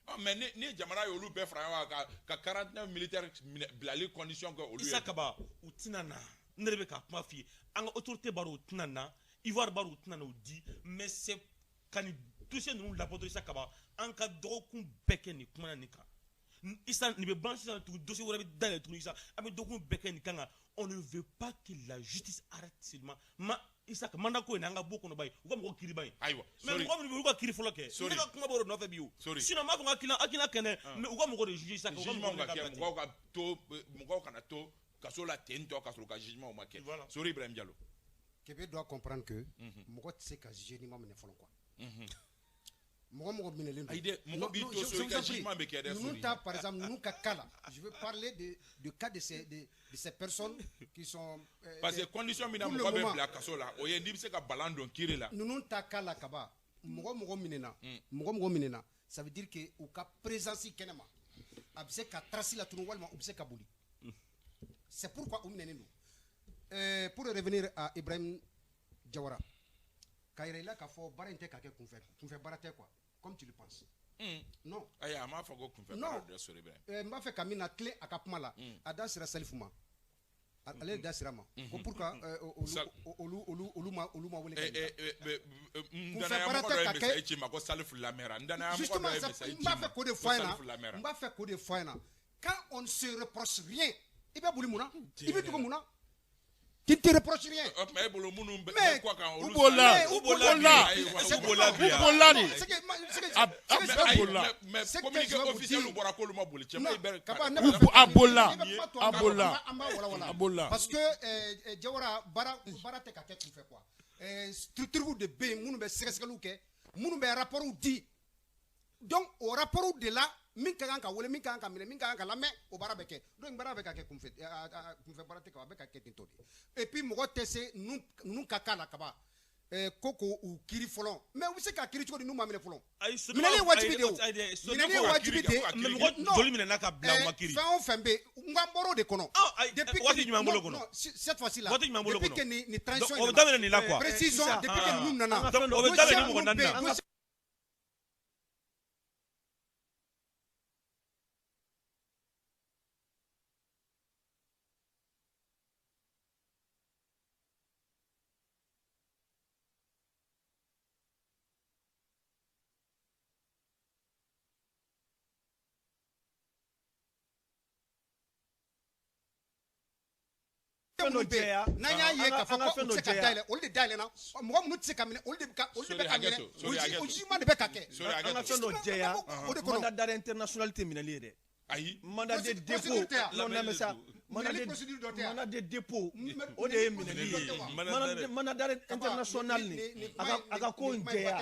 Ah, mais ni jamana ye olu bɛɛ fara ɲɔgɔn kan ka 49 militaires minɛ bilali condition kɛ olu ye. Isa Kaba, u tɛna na, ne de bɛ ka kuma f'i ye, an ka autorité b'a dɔn u tɛna na, Ivoire b'a dɔn u tɛna na u di, mais c'est ka nin dossier ninnu labɔtɔ, Isa Kaba, an ka dɔgɔkun bɛɛ kɛ nin kuma na nin kan. Isa, nin bɛ ban sisan tugun, dossier wɛrɛ bɛ dayɛlɛ tugun. Isa, an bɛ dɔgɔkun bɛɛ kɛ nin kan kan. On ne veut pas que la justice arrête seulement ma Isa ka mandat ko in na, an ka bɔ o kɔnɔ ba ye, u ka mɔgɔ kiiri ba ye. Ayiwa. Mais Sori. mɔgɔ minnu bɛ yen, olu ka kiiri fɔlɔ kɛ. Sori. Ne ka kuma b'o de nɔfɛ bi o. Sori. Sinon n b'a fɔ n ka hakilina kɛnɛ, mais u ka mɔgɔ de juger, Isa, u ka jugement mɔgɔ ka de kɛ ka bila ten. Mɔgɔw ka to, mɔgɔw kana to kaso la ten tɔ ka sɔrɔ u ka jugement ma kɛ. Voilà. Sori Ibrahim Diallo. Kebe doit comprendre que mɔgɔ tɛ se ka juger n'i ma minɛ fɔlɔ quoi. Mɔgɔ mɔgɔ minɛlen don. Ayi dɛ, mɔgɔ b'i to so, i ka jugement bɛ kɛ dɛ, Ninnu Sori. ta, par exemple, ninnu ka cas la, je veux parler de cas de ces personnes qui sont Parce que condition min na pour le mɔgɔ bɛ moment, bila kaso la, o ye n'i bɛ se ka balan don kiiri la. Ninnu ta cas la, Kaba, mɔgɔ mɔgɔ minɛna, mɔgɔ mɔgɔ minɛna, ça veut dire que u ka présence kɛnɛma a bɛ se ka trace latunu walima u bɛ se ka boli. C'est pourquoi u minɛnen don. Pour revenir à Ibrahim Diawara, k'a yira i la k'a fɔ baara in tɛ ka kɛ kunfɛ kunfɛ baara tɛ quoi, comme tu le penses, non. Ayi, a m'a fɔ ko kunfɛ Non. baara don, Sori Ibrahim. N b'a fɛ ka min na tilen a ka kuma la, a da sera Salifu ma, ale de da sera ma ko pourquoi olu olu olu ma wele ka Eh, ɲininka. eh, eh, eh, n Kunfɛ danaya baara mɔgɔ tɛ dɔ ye ka kɛ. message ci n ma ko Salifu lamɛnra, n danaya mɔgɔ dɔ Justement, ye message n ci b'a n ma fɛ k'o de ko fɔ a Salifu ɲɛna, lamɛnra. n b'a fɛ k'o de fɔ a ɲɛna. Quand on ne se reproche rien, i bɛ boli mun na? I bɛ tugu mun na? Tu ne te reproches rien. O tuma e bolo minnu bɛ Mais kɔ kan, olu U b'o la, Mais u b'o la, Ayi, wa, c'est u b'o la bi u yan. b'o la de. C'est que c'est que A c'est que bɛɛ Ayi, bolila. mais C'est que communiqué je vais vous officiel dire. bɔra k'olu ma boli, cɛ Non, ma i bɛ Kaba, ne U b'a fɛ a bolila, ne bɛ kuma to a an kan, bolila. an b'a walawala. A bolila. Parce que Jawara, baara baara tɛ ka kɛ kunfɛ quoi. Structure de bɛ yen minnu bɛ sɛgɛsɛgɛliw kɛ, minnu bɛ rapports di. Donc o rapport de la, min ka kan ka wele, min ka kan ka minɛ, min ka kan ka lamɛn, o baara bɛ kɛ. Donc baara bɛ ka kɛ kunfɛ, kunfɛ baara tɛ, a bɛ ka kɛ ten tɔ de. Et puis mɔgɔ tɛ se ninnu ka cas la, Kaba, ko k'u kiiri fɔlɔ, mais u bɛ se ka kiiri cogo di n'u ma minɛ fɔlɔ? Ayi, Minɛli ye wajibi de ye o. ayi dɛ, Minɛli ye wajibi de ye. Mais mɔgɔ Non. joli minɛna ka bila u ma kiiri? Fɛn o fɛn bɛ yen, n k'an bɔr'o de kɔnɔ. Ah, ayi, Depuis que waati jumɛn bolo non, kɔnɔ? non, cette fois-ci là. Waati jumɛn bolo Depuis kɔnɔ? que ni transition Donc, o bɛ in daminɛ nin la quoi. Précisons, Isa, depuis que ninnu nana. Donc, o bɛ daminɛ ni mɔgɔ naani na. Dossier Fɛn dɔ minnu bɛ yen, jɛya. n'an y'a ye An ka k'a fɔ an ka ko fɛn u dɔ tɛ se ka jɛya. dayɛlɛ, olu de dayɛlɛna. Mɔgɔ minnu tɛ se ka minɛ, olu de bɛ ka Sori, minɛ. hakɛ to, Sori, hakɛ O to. jugement de bɛ ka kɛ. Sori, An ka hakɛ to. fɛn dɔ jɛya. O de kɔnɔ. Mandat d'arrêt international tɛ minɛli ye dɛ. Ayi. Mandat de dépôt, non, non, mais ça, mandat de dépôt, o de ye minɛli ye. Mandat d'arrêt international ni a ka ko in jɛya.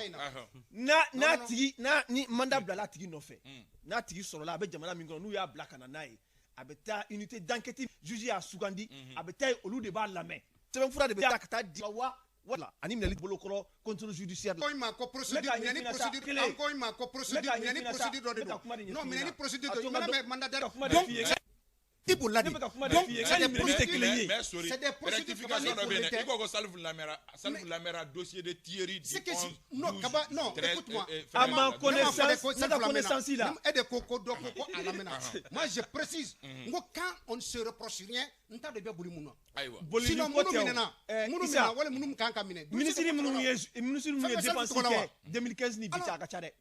N'a tigi n'a ni mandat bilala a tigi nɔfɛ, n'a tigi sɔrɔla a bɛ jamana min kɔnɔ, n'u y'a bila ka na n'a ye, a bɛ taa unité d'enquête, juge y'a sugandi, a bɛ taa yen, olu de b'a lamɛn, sɛbɛnfura de bɛ taa ka taa di wa wala ani minɛli bolokɔrɔ contrôle judiciaire la. Ko in ma ko procédure, minɛni procédure, an ko in ma ko procédure, minɛni procédure dɔ de don. Non, minɛni procédure dɔ, i mana mɛn mandat d'arrêt. Donc i bolila de. Donc c'est des procédures. Mais sorry, c'est des procédures. Rectification dɔ bɛ yen dɛ. I ko ko Salifu lamɛnna, Salifu lamɛnna dossier de Thierry du 11 Non, Kaba, non, écoute-moi. À ma connaissance, ne ka connaissance la. E de ko ko dɔ ko ko a lamɛnna. Moi je précise, n ko quand on ne se reproche rien, n t'a dɔn i bɛ boli mun na. Ayiwa. Sinon minnu minɛna, minnu minɛna wala minnu kan ka minɛ. Ministre minnu ye ministre minnu ye dépense kɛ 2015 ni bi cɛ, a ka ca dɛ.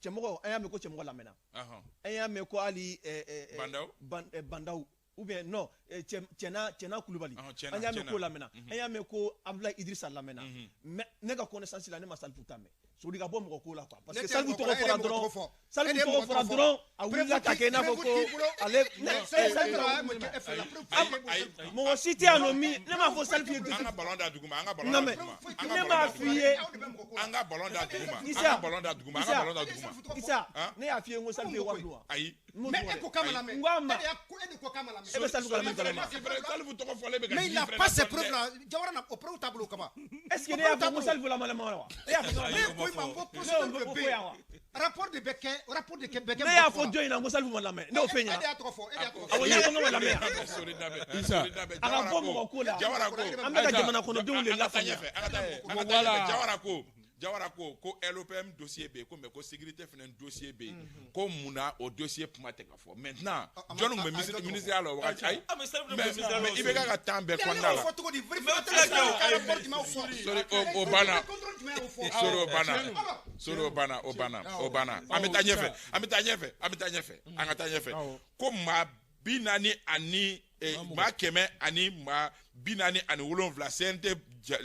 Cɛmɔgɔ, an y'a mɛn ko cɛmɔgɔ lamɛnna. An y'a mɛn ko hali Bandaw. Bandaw ou bien non, Tiɛna Kulubali, an y'a mɛn ko lamɛnna, an y'a mɛn ko Abdoulaye Idrissa lamɛnna. Mais ne ka connaissance la, ne ma Salifu ta mɛn. Sori ka bɔ mɔgɔ ko la quoi, parce que Salifu tɔgɔ fɔra dɔrɔn, Salifu tɔgɔ fɔra dɔrɔn, a wulila ka kɛ i n'a fɔ ko ale mɔgɔ si tɛ yan nɔ min ne m'a fɔ Salifu ye. An ka ballon da duguma, an ka ballon da duguma. Ne m'a f'i ye. An ka ballon da duguma, an ka ballon da duguma, an ka ballon da duguma. Isa, ne y'a f'i ye n ko Salifu ye wari dun wa? Ayi. Mais e ko k'a ma lamɛn. N ko a ma. E de ko k'a ma lamɛn. E bɛ Salifu ka lamɛn kalama. Salifu tɔgɔ fɔlen bɛ ka. Mais il n'a pas ces preuves là. Jawara na o preuve t'a bolo kaba. Est-ce que ne y'a fɔ ko Salifu lamɛn wa? E y'a fɔ. Ne ko i ma ko procédure de bɛ yen. Rapport de bɛ kɛ, rapport de bɛ kɛ. Ne y'a fɔ jɔn ɲɛna ko Salifu ma lamɛn? Ne y'o f'e ɲɛna. E de y'a tɔgɔ fɔ, e de y'a tɔgɔ fɔ. Awɔ, n y'a fɔ n ko ma lamɛn. Isa. A ka bɔ mɔgɔ ko la. Jawara ko. An bɛ ka jamana kɔnɔdenw de lafaamuya. An ka taa ɲɛfɛ. Jawara ko. Jawara ko ko LOPM dossier bɛ yen, ko mais ko sécurité fana dossier bɛ yen, ko munna o dossier kuma tɛ ka fɔ maintenant? Jɔnni tun bɛ ministère la o wagati? Ayi, mais IBK ka temps bɛɛ kɔnɔna la. Sorry, o banna. Sorry, o banna. Sorry, o banna, o banna, o banna. An bɛ taa ɲɛfɛ, an bɛ taa ɲɛfɛ, an bɛ taa ɲɛfɛ, an ka taa ɲɛfɛ. Ko maa 40 ani maa 100 ani maa 47 CNT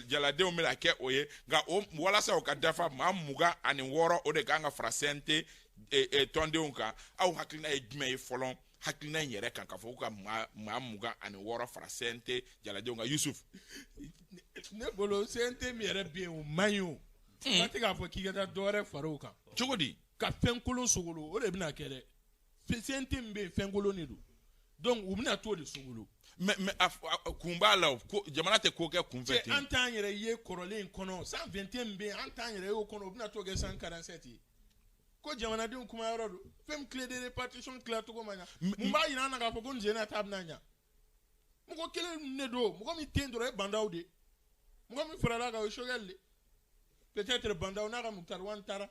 jaladenw bɛna kɛ o ye, nka o walasa o ka dafa, maa 26 o de kan ka fara CNT tɔndenw kan. Aw hakilina ye jumɛn ye fɔlɔ, hakilina in yɛrɛ kan, k'a fɔ ko ka maa 26 fara CNT jaladenw kan? Yusuf. Ne bolo CNT min yɛrɛ bɛ yen, o man ɲi o. Kuma tɛ k'a fɔ k'i ka taa dɔ wɛrɛ fara o kan. Cogo di? Ka fɛn kolon sogolo, o de bɛna kɛ dɛ. CNT min bɛ yen, fɛn kolon de don. Donc u bɛna t'o de sogolo. Mais kun b'a la o, ko jamana tɛ ko kɛ kunfɛ ten. An t'an yɛrɛ ye kɔrɔlen in kɔnɔ, 121 min bɛ yen, an t'an yɛrɛ ye o kɔnɔ, u bɛna t'o kɛ 147 ye. Ko jamanadenw kuma yɔrɔ don, fɛn min clé de répartition tilacogo ma ɲa. Mun b'a jira an na k'a fɔ ko nin sen ta bɛna ɲa? Mɔgɔ kelen de don, mɔgɔ min tɛ yen dɔrɔn, e Bandaw de. Mɔgɔ min farala kan, o ye Choguel de. Peut-être Bandaw n'a ka Moctar Ouane taara,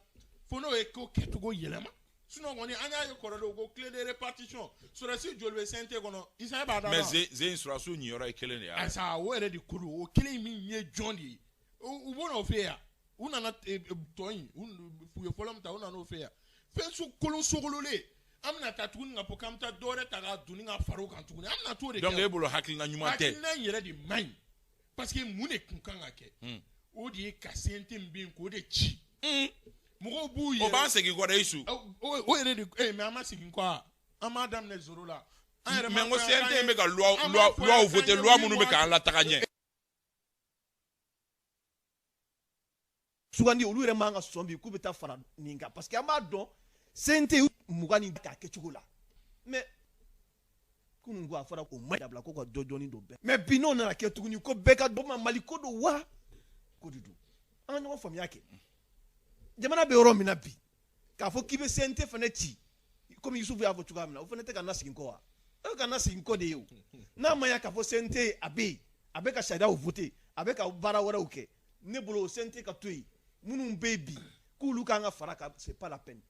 fo n'o ye ko kɛcogo yɛlɛma. Sinon kɔni an y'a ye kɔrɔlen ko clé de répartition, sɔrɔdasi joli bɛ CNT kɔnɔ? Isa, e b'a dɔn. Mais Zeyin, sɔrɔdasiw ɲiyɔrɔ ye kelen de ye. Asa, o yɛrɛ de ko don, o kelen min ye jɔn de ye? U b'o n'o fɛ yan. U nana tɔ in, u ye fɔlɔ min ta, u nana o fɛ yan. Fɛn so kolon sogololen, an bɛna taa tuguni ka fɔ k'an bɛ taa dɔ wɛrɛ ta k'a doni ka fara o kan tuguni, an bɛna t'o de kɛ. Donc e bolo hakilina ɲuman tɛ. Hakilina in yɛrɛ de man ɲi, parce que mun de kun kan ka kɛ? O de ye ka CNT min bɛ yen k'o de ci. Mɔgɔw b'u yɛrɛ. O b'an segin kɔ dɛ, Isu. O yɛrɛ de, mais an ma segin kɔ wa? An m'a daminɛ zéro la. Mais n ko CNT bɛ ka loi voter, loi minnu bɛ k'an lataga ɲɛ. Sugandi, olu yɛrɛ man ka sɔn bi k'u bɛ taa fara nin kan, parce que an b'a dɔn CNT 20 ni k'a kɛcogo la. Mais kunun ko a fɔra k'o ma dabila, ko ka dɔ dɔɔni don bɛɛ. Mais bi n'o nana kɛ tuguni ko bɛɛ ka dɔ ma, Mali ko don wa? Ko de don. An ka ɲɔgɔn faamuya kɛ. Jamana bɛ yɔrɔ min na bi, k'a fɔ k'i bɛ CNT fana ci, komi Yusufu y'a fɔ cogoya min na, o fana tɛ ka na segin kɔ wa? E ka na segin kɔ de ye o. N'a ma ɲɛ k'a fɔ CNT a bɛ yen, a bɛ ka sariyaw voter, a bɛ ka baara wɛrɛw kɛ, ne bolo o CNT ka to yen. Minnu bɛ yen bi k'olu kan ka fara kan, c'est pas la peine.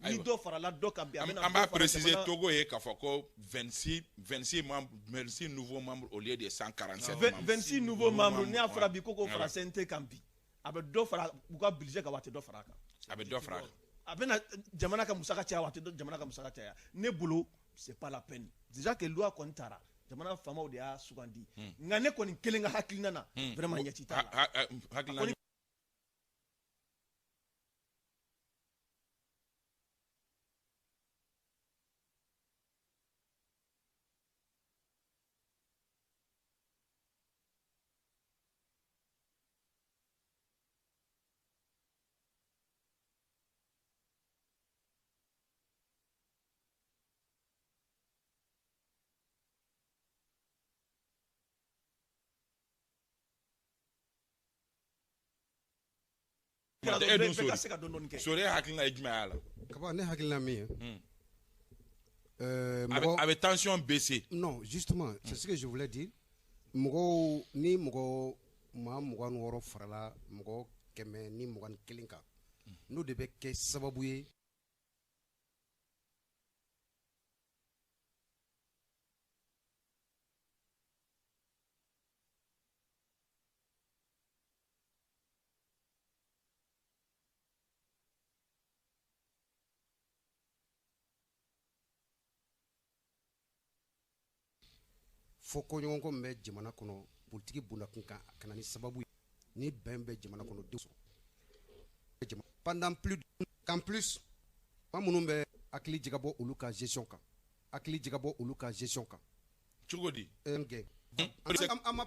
Ni dɔ farala dɔ kan bi, a bɛna. An b'a préciser Togo ye k'a fɔ ko 26 membres, 26 nouveaux membres au lieu de 147 membres. 26 nouveaux membres, n'i y'a fɔra bi ko k'o fara CNT kan bi, a bɛ dɔ fara u ka budget kan wa, a tɛ dɔ fara a kan? A bɛ dɔ fara a kan. A bɛna jamana ka musaka caya wa, a tɛ jamana ka musaka caya? Ne bolo c'est pas la peine. Déjà que loi kɔni taara, jamana faamaw de y'a sugandi. Nka ne kɔni kelen ka hakilina na, vraiment ɲɛ ci t'a la. Hakilina. E dun Bɛɛ ka se ka dɔɔni dɔɔni kɛ. Sori, e hakilina ye jumɛn y'a la? Kaba, ne hakilina min ye, A bɛ a bɛ tension baisser. Non, justement, c'est ce que je voulais dire. Mɔgɔw ni mɔgɔ maa 26 farala mɔgɔ 121 kan, n'o de bɛ kɛ sababu ye fɔ koɲɔgɔnkɔ min bɛ jamana kɔnɔ politiki bondakun kan, ka na ni sababu ye ni bɛn bɛ jamana kɔnɔ denw sɔrɔ pendant plus qu'en plus maa minnu bɛ hakili jagabɔ olu ka gestion kan, hakili jagabɔ olu ka gestion kan. Cogo di? Gɛn.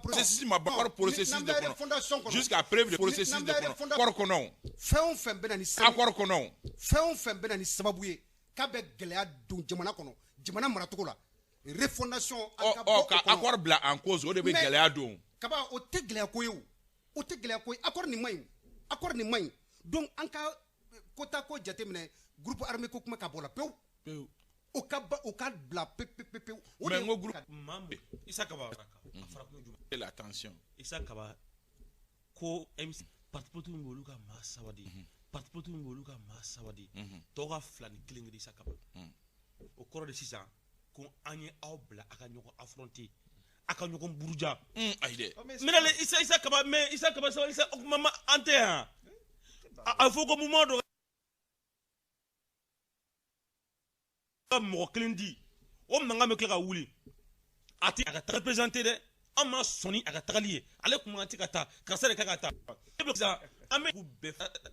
Processus ma ban accord processus de kɔnɔ, jusqu'à preuve de processus de kɔnɔ, accord kɔnɔ. Fɛn o fɛn bɛ na ni accord kɔnɔ. Fɛn o fɛn bɛ na ni sababu ye k'a bɛ gɛlɛya don jamana kɔnɔ, jamana maracogo la, refondation. Ɔ ɔ, ka accord bila en cause, o de bɛ gɛlɛya don. Kaba, o tɛ gɛlɛya ko ye, o o tɛ gɛlɛya ko ye. Accord nin man ɲi, accord nin man ɲi. Donc an ka kota ko jateminɛ, groupe armé ko kuma ka bɔ la pewu, o ka ba, o ka bila pewu pewu pewu. O mais n ko groupe Isa Kaba, a fɔra kun jumɛn? La tension. Isa Kaba ko MC parti politique min bɛ olu ka maa saba de, parti politique min bɛ olu ka maa saba de, tɔw ka fila ni kelen kelen. Isa Kaba, o kɔrɔ de sisan ko an ye aw bila a ka ɲɔgɔn affronter, a ka ɲɔgɔn buruja. Ayi dɛ. Minɛle Isa Kaba, mais Isa Kaba, sabali sa, o kuma ma an tɛ yan. A fɔ ko mouvement dɔ ka mɔgɔ kelen di, o mankan bɛ tila ka wuli. A tɛ a ka représenter dɛ, an ma sɔnni a ka tagali ye, ale kun kan tɛ ka taa, karisa de kan ka taa. E bɛ sisan an bɛ bɛɛ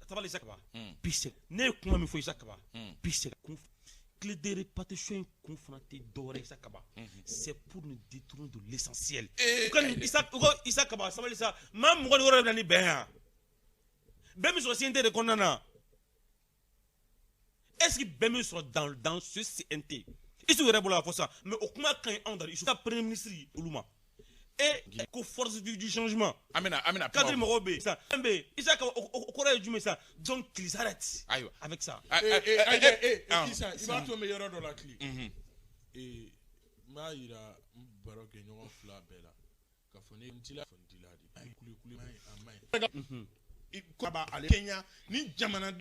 sabali. Isa Kaba, bi ne ye kuma min fɔ, Isa Kaba, bi kun clé de répartition in kun fana tɛ dɔwɛrɛ, Isa Kaba, c'est pour nous détourner de l'essentiel. U ka nin Isa, u ko Isa Kaba, sabali sa, maa 26 de bɛ na ni bɛn yan, bɛn min sɔrɔ CNT de kɔnɔna na. Est-ce que bɛn min sɔrɔ dans ce CNT, Isu yɛrɛ bɔra k'a fɔ sisan, mais o kuma ka ɲi anw da Isu ka premier ministre olu ma e ko force vive du changement. An bɛna cadre mɔgɔw bɛ yen sisan, fɛn bɛ yen, Isa ka o kɔrɔ ye jumɛn sisan? Donc qu'ils arrêtent ayiwa avec ça. Isa, i b'a to n bɛ yɔrɔ dɔ la tile, n b'a yira n baro kɛ ɲɔgɔn fila bɛɛ la k'a fɔ ne n tila fɔ n tila de kule kule a ma ɲi ko b'a ale Kenya ni jamana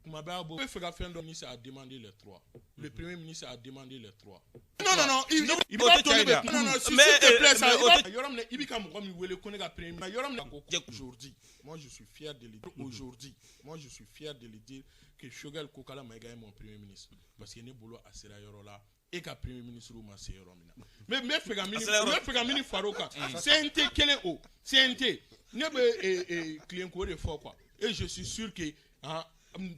kuma bɛɛ a bɔ bɛ fɛ ka fɛn dɔ ministre a demandé les trois, le premier ministre a demandé les trois. Non non non, i b'a to ne bɛ, non non, s'il te plaît, ça yɔrɔ min na i bɛ ka mɔgɔ min wele ko ne ka premier ministre yɔrɔ min na ko aujourd'hui moi je suis fier de le dire, aujourd'hui moi je suis fier de le dire que Choguel Kokala Maïga est mon premier ministre, parce que ne bolo a sera yɔrɔ la e ka premier ministre ma se yɔrɔ min na. Mais n bɛ fɛ ka min far'o kan, CNT kelen, o CNT ne bɛ tilen k'o de fɔ quoi. Et je suis sûr que, hein,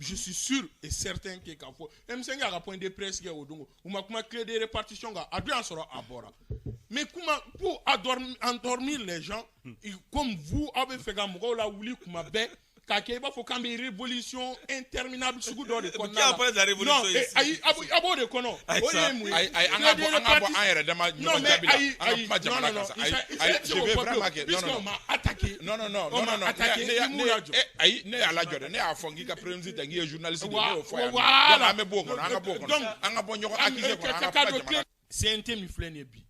je suis sûr et certain que k'a fɔ M5 y'a ka point de presse kɛ o don, u ma kuma clé de répartition kan, a dun y'a sɔrɔ a bɔra. Mais kuma pour endormir les gens comme vous, aw bɛ fɛ ka mɔgɔw lawuli kuma bɛɛ k'a kɛ i b'a fɔ k'an bɛ révolution interminable sugu dɔ de kɔnɔna la. Non, ayi, a b'o de kɔnɔ, o de ye mun ye? Ayi, an ka bɔ an yɛrɛ dama ɲɔgɔn jaabi la, an ka kuma jamana kan sa. Ayi ayi, je vais vraiment que non non puisqu'on m'a attaqué. Non non non non non, attaqué, ne ayi, ne y'a lajɔ dɛ, ne y'a fɔ n k'i ka premier ministre tɛ, n k'i ye journaliste de ye, ne y'o fɔ yan. Donc an bɛ bɔ o kɔnɔ, an ka bɔ o kɔnɔ, an ka bɔ ɲɔgɔn accuser kɔnɔ, an ka kuma jamana. CNT min filɛ nin ye bi,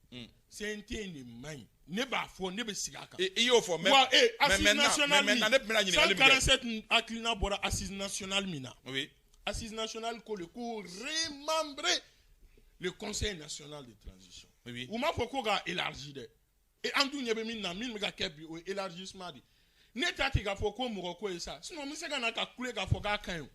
CNT in de man ɲi, ne b'a fɔ, ne bɛ sigi a kan. I y'o fɔ, mais wa mais maintenant, mais maintenant ne bɛna ɲininkali min kɛ. 147 hakilina bɔra assise nationale min na. Oui. Assise nationale ko le ko remembrer le conseil national de transition. Oui. U m'a fɔ ko k'a élargi dɛ. Et an dun ɲɛ bɛ min na, min bɛ ka kɛ bi, o ye élargissement de. Ne ta tɛ k'a fɔ ko mɔgɔ ko ye sa, sinon n bɛ se ka na ka kule k'a fɔ k'a ka ɲi o.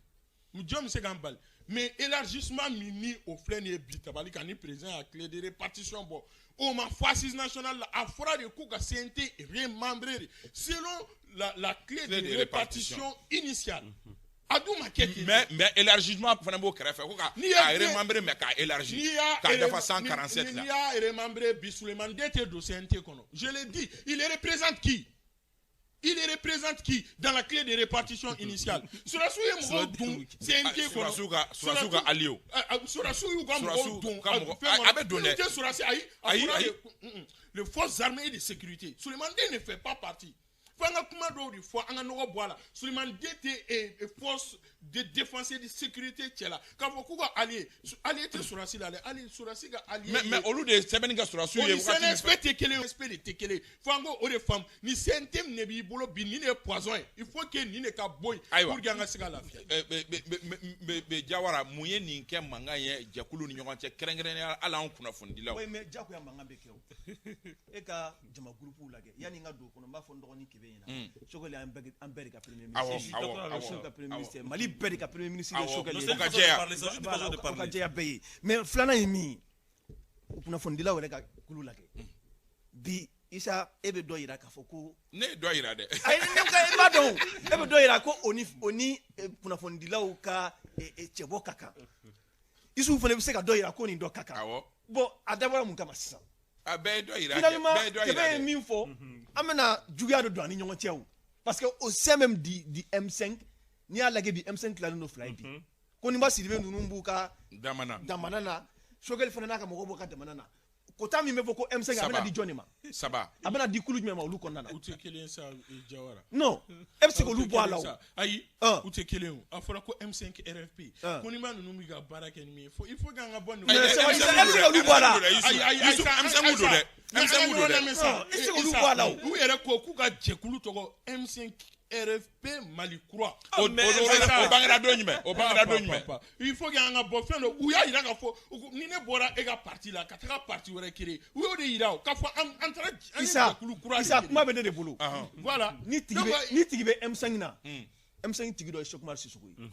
Jɔn bɛ se k'an bali? Mais élargissement min ni o filɛ nin ye bi tabali kan, ni président y'a clé de répartition bɔ, o ma fɔ assise nationale la, a fɔra de k'u ka CNT remembrer de selon la clé de répartition initiale. A dun ma kɛ ten. Mais élargissement fana b'o kɛrɛfɛ ko ka a remembrer, mais k'a élargir k'a dafa 147 la. N'i y'a remembrer bi, Souleymane Den tɛ don CNT kɔnɔ. Je l'ai dit, il représente qui? Il représente qui dans la clé de répartition initiale? Sɔrɔdasiw ye mɔgɔw don CNT kɔnɔ. Sɔrɔdasiw ka allié. Sɔrɔdasiw y'u ka mɔgɔw don. A bɛ don dɛ. Tɛ sɔrɔdasi, ayi. Ayi ayi. Les forces armées et de sécurité. Souleymane Den ne fait pas partie. Fo an ka kuma dɔw de fɔ, an ka nɔgɔ bɔ a la. Souleymane Den tɛ force de défense et de sécurité cɛ la k'a fɔ k'u ka allié, allié tɛ sɔrɔdasi la dɛ, hali sɔrɔdasi ka allié. Mais olu de ye sɛbɛnni kɛ sɔrɔdasiw ye. O ni CNSP tɛ kelen ye, CNSP de tɛ kelen ye. Fo an k'o de faamu, ni CNT min de b'i bolo bi, nin de ye poison ye, il faut que nin de ka bɔ yen pour que an ka se ka lafiya. Jawara, mun ye nin kɛ mankan ye jɛkulu ni ɲɔgɔn cɛ, kɛrɛnkɛrɛnnenya la hali anw kunnafonidilaw? Oui, mais diyagoya mankan bɛ kɛ o. E ka jama groupe lajɛ, yanni n ka don o kɔnɔ, n b'a fɔ n dɔgɔnin Kebe ɲɛna, Choguel, an bɛɛ de ka premier ministre, awɔ, ka premier ministre, Mali bɛɛ de ka premier ministre ye Choguel ye. O ka jɛya. O ka jɛya bɛɛ ye. Mais filanan ye min ye, kunnafonidilaw yɛrɛ ka kulu lajɛ bi. Isa, e bɛ dɔ yira k'a fɔ ko Ne ye dɔ yira dɛ. Ayi, ne e b'a dɔn, e bɛ dɔ yira ko o ni kunnafonidilaw ka cɛbɔ ka kan. Isufu fana bɛ se ka dɔ yira ko nin dɔ ka kan. Bon, a dabɔra mun kama sisan? A bɛɛ ye dɔ yira. Finalement, Kebe ye min fɔ, an bɛna juguya de don an ni ɲɔgɔn cɛ o, parce que au sein même du M5, n'i y'a lajɛ bi, M5 tilalen don fila ye bi. Koniba Sidibe ninnu b'u ka damana damana na, Choguel fana n'a ka mɔgɔw b'u ka damana na. Kota min bɛ fɔ ko M5, a bɛna di jɔn de ma? Saba. A bɛna di kulu jumɛn ma olu kɔnɔna na? U tɛ kelen sa, Jawara. Non, e bɛ se k'olu bɔ a la o. Ayi, u tɛ kelen o. A fɔra ko M5 RFP, Koniba ninnu bɛ ka baara kɛ ni min ye, il faut k'an ka bɔ nin. E bɛ se k'olu bɔ a la. Ayi ayi, M5 don dɛ, M5 don dɛ. E bɛ se k'olu bɔ a la o. U yɛrɛ ko k'u ka jɛkulu tɔgɔ M5 RFP Mali kura. O bangera don jumɛn? O bangera don jumɛn? Il faut que an ka bɔ fɛn dɔ. U y'a yira k'a fɔ ni ne bɔra e ka parti la ka taga parti wɛrɛ créer, u y'o de yira o, k'a fɔ an taara an ye jɛkulu kura de. Isa, kuma bɛ ne de bolo. Voilà. Ni tigi bɛ M5 na, M5 tigi dɔ ye Cheick Oumar Sissoko ye.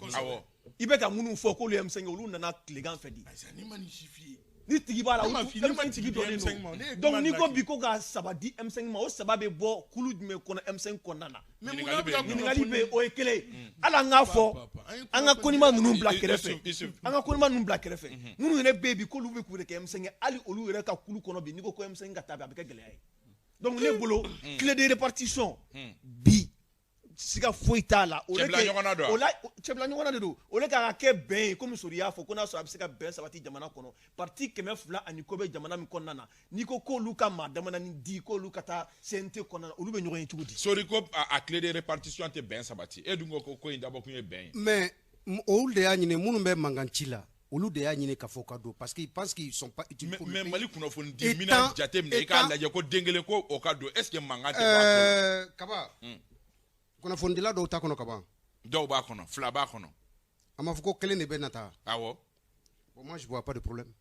I bɛ ka minnu fɔ k'olu ye M5, olu nana tilegan fɛ di. Ayisa, ne ma nin si f'i ye. Ni tigi b'a la, M5 tigi dɔnnen don. Donc n'i ko bi ko ka saba di M5 ma, o saba bɛ bɔ kulu jumɛn kɔnɔ M5 kɔnɔna na? Ɲininkali bɛ yen, o ye kelen ye. Hali an k'a fɔ, an ka Koniba ninnu bila kɛrɛfɛ, an ka Koniba ninnu bila kɛrɛfɛ, minnu yɛrɛ bɛ yen bi k'olu bɛ k'u yɛrɛ kɛ M5 ye, hali olu yɛrɛ ka kulu kɔnɔ bi, n'i ko ko M5 ka taa bi, a bɛ kɛ gɛlɛya ye. Donc ne bolo, clé de répartition bi, siga foyi t'a la. Cɛbila ɲɔgɔnna don. O la, cɛbila ɲɔgɔnna de don. O de kan ka kɛ bɛn ye, komi Sori y'a fɔ ko n'a sɔrɔ a bɛ se ka bɛn sabati jamana kɔnɔ. Parti 200 ani kɔ bɛ jamana min kɔnɔna na, n'i ko k'olu ka maa damadani di k'olu ka taa CNT kɔnɔna na, olu bɛ ɲɔgɔn ye cogo di? Sori ko a clé de répartition tɛ bɛn sabati, e dun ko ko in dabɔ kun ye bɛn ye. Mais olu de y'a ɲini, minnu bɛ mankan ci la, olu de y'a ɲini k'a fɔ ka don, parce qu'ils pensent qu'ils sont pas utiles pour le pays. Mais Mali kunnafoni di mina jateminɛ, i k'a lajɛ ko den kelen ko o ka don, est ce que mankan tɛ bɔ a ko la? Kaba, kunnafonidila dɔw t'a kɔnɔ kaban. Dɔw b'a kɔnɔ, fila b'a kɔnɔ. A ma fɔ ko kelen de bɛ na taa? Awɔ. Bon, moi je vois pas de problème.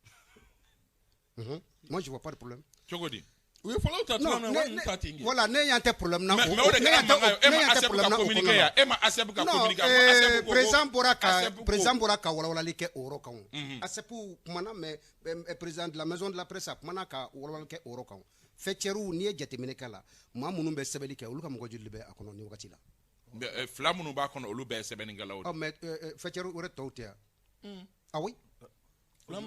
Moi je vois pas de problème. Cogo di? U ye fɔlɔw ta cogoya min na, wari ninnu ta ten. Voilà, ne y'an tɛ problème na. Mais o de kɛra mankan ye. E ma ACEP ka communiqué ya? E ma ACEP ka communiqué? Non, président bɔra ka walawalali kɛ o yɔrɔ kan o. ACEP kumana, mais président de la maison de la presse a kumana ka walawalali kɛ o yɔrɔ kan o. Faîtièrew, n'i ye jateminɛ kɛ la, maa minnu bɛ sɛbɛnni kɛ, olu ka mɔgɔ joli bɛ a kɔnɔ nin wagati la? Fila minnu b'a kɔnɔ, olu bɛɛ ye sɛbɛnnikɛlaw de. Ɔ, mais faîtière wɛrɛ tɔw tɛ yan? Ah oui. Oui.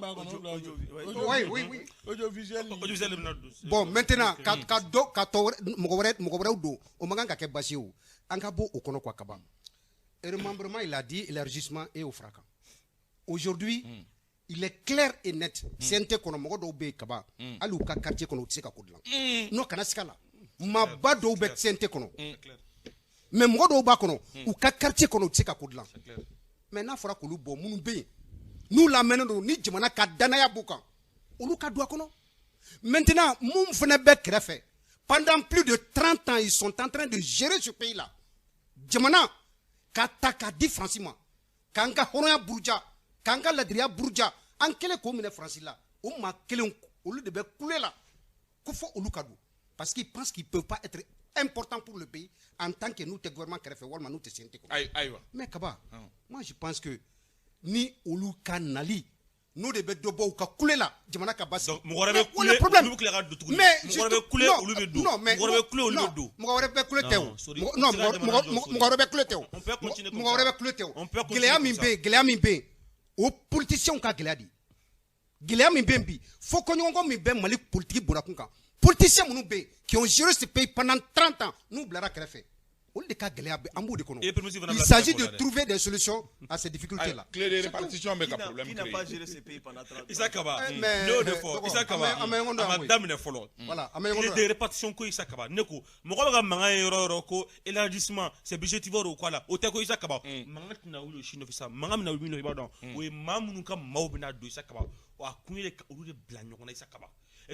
Audiovisuel. Audiovisuel bɛna don. Bon, maintenant, ka dɔ ka tɔ wɛrɛ, mɔgɔ wɛrɛw don, o man kan ka kɛ basi ye o. An ka bɔ o kɔnɔ quoi, kaban. Remembrement, il a dit élargissement et au fara kan. Aujourd'hui, il est clair et net. CNT kɔnɔ, mɔgɔ dɔw bɛ yen kaban, hali u ka quartier kɔnɔ, u tɛ se ka ko dilan. Non, kana siga la. Maaba dɔw bɛ CNT kɔnɔ. Mais mɔgɔ dɔw b'a kɔnɔ, u ka quartier kɔnɔ, u tɛ se ka ko dilan. Mais n'a fɔra k'olu bɔ, minnu bɛ yen n'u lamɛnnen don ni jamana ka danaya b'u kan, olu ka don a kɔnɔ. Maintenant, mun fana bɛ kɛrɛfɛ, pendant plus de 30 ans, ils sont en train de gérer ce pays là, jamana ka ta k'a di Faransi ma, k'an ka hɔrɔnya buruja, k'an ka ladiriya buruja, an kɛlen k'o minɛ Faransi la, o maa kelen, olu de bɛ kule la ko fɔ olu ka don, parce qu'ils pensent qu'ils peuvent pas être importants pour le pays en tant que n'u tɛ gouvernement kɛrɛfɛ walima n'u tɛ CNT kɔnɔ. Ayiwa. Mais Kaba, moi je pense que ni olu ka nali, n'o de bɛ dɔ bɔ u ka kule la, jamana ka basigi. Mɔgɔ wɛrɛ bɛ kule, olu bɛ tila ka don tuguni. Mais mɔgɔ wɛrɛ bɛ kule, olu bɛ don. Non, mais mɔgɔ wɛrɛ bɛ kule, olu bɛ don. Mɔgɔ wɛrɛ bɛ kule tɛ o. Non, mɔgɔ wɛrɛ bɛ kule tɛ o. Mɔgɔ wɛrɛ bɛ kule tɛ o. Gɛlɛya min bɛ yen, gɛlɛya min bɛ yen, o politiciens ka gɛlɛya de. Gɛlɛya min bɛ yen bi, fo kɔɲɔgɔnkɔ min bɛ Mali politique bɔnakun kan, politiciens minnu bɛ yen qui ont géré ce pays pendant 30 ans, n'u bilara kɛrɛfɛ, Olu de ka gɛlɛya bɛ an b'o de kɔnɔ. Et premier ministre fana Il bila s'agit sɛbɛn de kɔnɔ dɛ. trouver des solutions à ces difficultés là. Clé de répartition bɛ ka problème Qui n'a créer. pas géré ce pays pendant 30 ans? Isa Kaba, Eh, mais, ne y'o de eh, fɔ dɔgɔ, Isa Kaba, an bɛ ɲɔgɔn dɔn a ma koyi. daminɛ fɔlɔ. Voilà, an bɛ ɲɔgɔn Clé dɔn. de répartition ko Isa Kaba, ne ko mɔgɔ bɛ ka mankan ye yɔrɔ o yɔrɔ ko élargissement c'est budgétivore o ko la, o tɛ ko Isa Kaba. Mankan tɛna wuli o si nɔfɛ sa, mankan bɛna wuli min nɔfɛ i b'a dɔn, o ye maa minnu ka maaw bɛna don Isa Kaba, wa a kun ye de ka olu de bila ɲɔgɔn na Isa Kaba.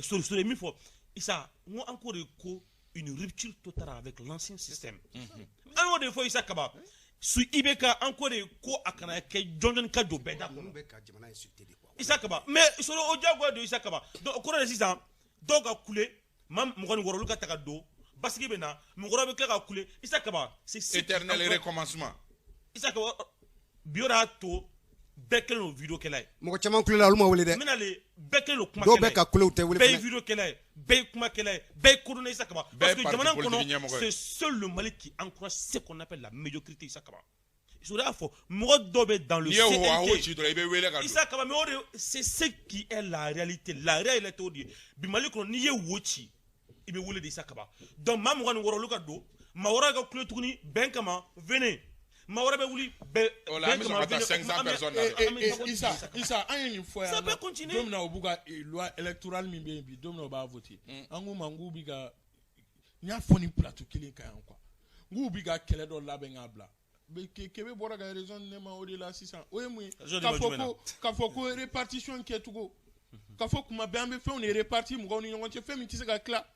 Sori Sori ye min fɔ Isa, n ko an k'o de ko une rupture totale avec l'ancien système. An y'o de fɔ Isa Kaba. Su IBK an ko de ko a kana kɛ jɔn jɔn ka don bɛɛ da kɔnɔ. Ninnu bɛ ka jamana insulter de quoi. Isa Kaba, mais sɔrɔ o diyagoya don Isa Kaba. Donc o kɔrɔ de sisan dɔw ka kule maa 26 olu ka ta ka don basigi bɛ na, mɔgɔ wɛrɛ bɛ tila ka kule Isa Kaba. C'est ce qui Éternel encore- recommencement. Isa Kaba, bi o de y'a to bɛɛ kɛlen don vidéo kɛla ye. Mɔgɔ caman kulela, olu ma wele dɛ. N bɛna le bɛɛ kɛlen don kumakɛla Dɔw ye. bɛ ka kule, u tɛ wele Bɛɛ ye fɛnɛ. vidéo kɛla ye, bɛɛ ye kumakɛla ye, bɛɛ ye kodɔnna Isa Kaba. Bɛɛ Parce ye que parti jamana politique kɔnɔ, ɲɛmɔgɔ ye. c'est seul le Mali qui encourage ce qu'on appelle la médiocrité Isa Kaba. Sori y'a fɔ mɔgɔ dɔw bɛ dans le N'i ye wo a wo CNT. ci dɔrɔn i bɛ wele ka don. Isa Kaba, mais o de c'est ce qui est la réalité. La réalité o de ye bi Mali kɔnɔ, n'i ye wo ci i bɛ wele de Isa Kaba. Donc maa 26 olu ka don, maa wɛrɛ ka kule tuguni bɛn kama, venez, maa wɛrɛ bɛ wuli bɛn O la, an bɛ bɛn sɔrɔ kama, ka taa venez. 500 An bɛ- personnes na Eh, dɛ. eh, an bɛ eh, ɲɔgɔn Isa, Isa Kaba. Isa, an ye nin fɔ Ça yan peut nɔ. continuer. Don min na u b'u ka loi électorale min bɛ yen bi, don min na u b'a voter, an k'u ma n k'u bi ka, n y'a fɔ nin plateau kelen kan yan quoi, n k'u bi ka kɛlɛ dɔ labɛn k'a bila. Kebe bɔra ka raison di ne ma o de la sisan. O ye mun ye? Raison di K'a ma fɔ jumɛn na? ko k'a fɔ ko répartition kɛcogo, k'a fɔ kuma bɛɛ an bɛ fɛnw de répartir mɔgɔw ni ɲɔgɔn cɛ, fɛn min tɛ se ka tila.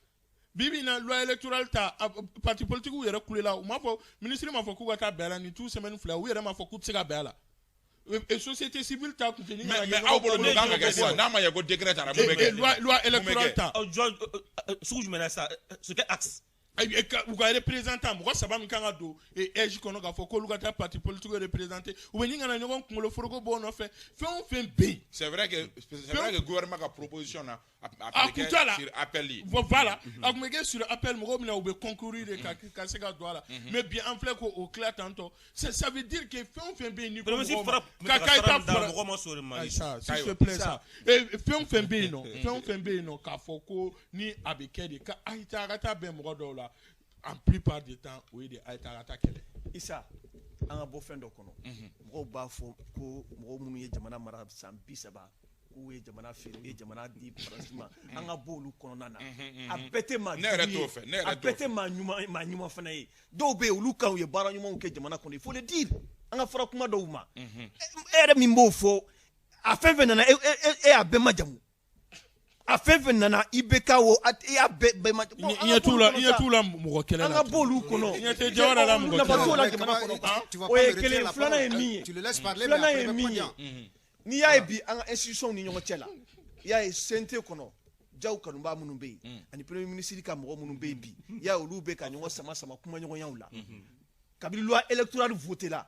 Bi bi in na loi électorale ta, parti politique yɛrɛ kulela, u m'a fɔ ministre m'a fɔ k'u ka taa bɛn a la nin tout semaine 2, u yɛrɛ m'a fɔ k'u tɛ se ka bɛn a la. Et société civile ta kun tɛ ni Mais aw bolo mun kan ka kɛ sisan n'a ma ɲɛ ko décret taara, mun bɛ kɛ? Loi électorale ta. Ɔ, jɔn sugu jumɛn na sisan, sur quel axe? U ka représentant mɔgɔ saba min kan ka don AIGE kɔnɔ, k'a fɔ k'olu ka taa parti politique représenter, u bɛ ɲini ka na ɲɔgɔn kunkolo foroko bɔ o nɔfɛ, fɛn o fɛn bɛ yen. C'est vrai que gouvernement ka proposition na a A kun t'a la. sur appel ye. Voilà, a kun bɛ kɛ sur appel, mɔgɔw bɛna u bɛ concourir de ka se ka don a la, mais bi an filɛ ko o tila tantɔ, ça veut dire que fɛn o fɛn bɛ yen ni ko Premier ministre mɔgɔw ma fara ka i ta da fara mɔgɔ ma sɔn o de ma. Ayi sa, s'il te plaît sa. Fɛn o fɛn bɛ yen nɔ, fɛn o fɛn bɛ yen nɔ, k'a fɔ ko ni a bɛ kɛ de ka a ye taa a ka taa bɛn mɔgɔ dɔw la, en plupart du temps o ye de a ye taa a ka taa kɛlɛ. Isa, an ka bɔ fɛn dɔ kɔnɔ. Mɔgɔw b'a fɔ ko mɔgɔw minnu ye jamana mara san 30, k'u ye jamana feere, u ye jamana di Faransi ma, an ka bɔ olu kɔnɔna na. A bɛɛ tɛ maa Ne yɛrɛ jugu ye, t'o fɛ, ne yɛrɛ a t'o bɛɛ fɛ. tɛ maa ɲuman, maa ɲuman fana ye. Dɔw bɛ yen, olu kan u ye baara ɲumanw kɛ jamana kɔnɔ, il faut le dire. An ka fara kuma dɔw ma. E yɛrɛ min b'o fɔ, a fɛn fɛn nana, e y'a bɛɛ majamu, a fɛn fɛn nana IBK o, e y'a bɛɛ majamu. Bon, an ka Ɲɛ bɔ t'u olu la, kɔnɔ ɲɛ sa. t'u la mɔgɔ kɛlɛ An la. ka bɔ olu kɔnɔ. Ɲɛ tɛ Jawara la mɔgɔ Nafa kɛlɛ t'o la. la jamana kɔnɔ. Tu vas O pas ye me retirer kelen. la Filanan ye parole. min ye, Tu le laisses parler, mais filanan après, ye il va min pas ye, n'i y'a ye bi an ka institution ni ɲɔgɔn cɛ la, i y'a ye CNT kɔnɔ jaw kanubaa minnu bɛ yen ani premier ministre ka mɔgɔ minnu bɛ yen bi, i y'a ye olu bɛ ka ɲɔgɔn sama sama kumaɲɔgɔnyaw la. Kabini loi électorale voté la,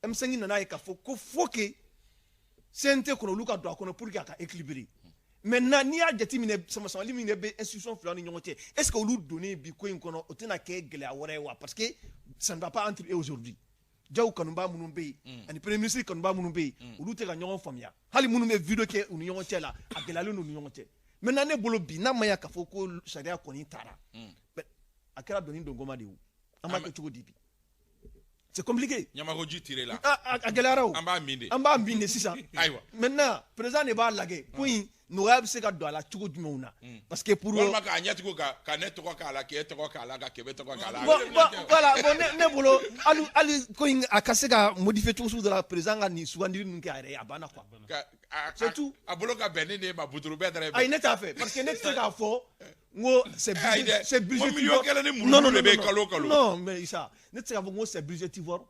M5 nana ye k'a fɔ ko faut que CNT kɔnɔ olu ka don a kɔnɔ pour que a ka équilibrer. Maintenant n'i y'a jateminɛ, sama-samali min bɛ institution fila ni ɲɔgɔn cɛ, est ce que olu donnen bi ko in kɔnɔ, o tɛna kɛ gɛlɛya wɛrɛ ye wa? Parce que ça ne va pas entre eux aujourd'hui. Jaw kanubaa minnu bɛ yen ani premier ministre kanubaa minnu bɛ yen, olu tɛ ka ɲɔgɔn faamuya. Hali minnu bɛ vidéo kɛ u ni ɲɔgɔn cɛ la, a gɛlɛyalen don u ni ɲɔgɔn cɛ. Maintenant ne bolo bi, n'a ma ɲɛ k'a fɔ ko sariya kɔni taara, mais a kɛra dɔnni dɔnkoma de ye o. An b'a kɛ cogo di bi? C'est compliqué. Ɲamakoji tiré la. A gɛlɛyara o. An b'a min de. An b'a min de sisan. Ayiwa. Maintenant président de b'a lajɛ ko in nɔgɔya bɛ se ka don a la cogo jumɛnw na, parce que pour Walima k'a ɲɛtugu ka ne tɔgɔ k'a la, k'e tɔgɔ k'a la, ka Kebe tɔgɔ k'a la. Bon, voilà, bon, ne bolo hali ko in a ka se ka modifier cogo sugu dɔ la, président ka nin sugandili ninnu kɛ a yɛrɛ ye, a banna quoi. C'est tout. A bolo ka bɛn ne de ma buturu bɛɛ taara. Ayi, ne t'a fɛ, parce que ne tɛ se k'a fɔ n ko c'est Ayi dɛ, c'est ko budgétivore. miliyɔn kelen ni Non, non, murumuru de non, bɛ non. kalo o kalo. Non, mais Isa, ne tɛ se k'a fɔ n ko c'est budgétivore.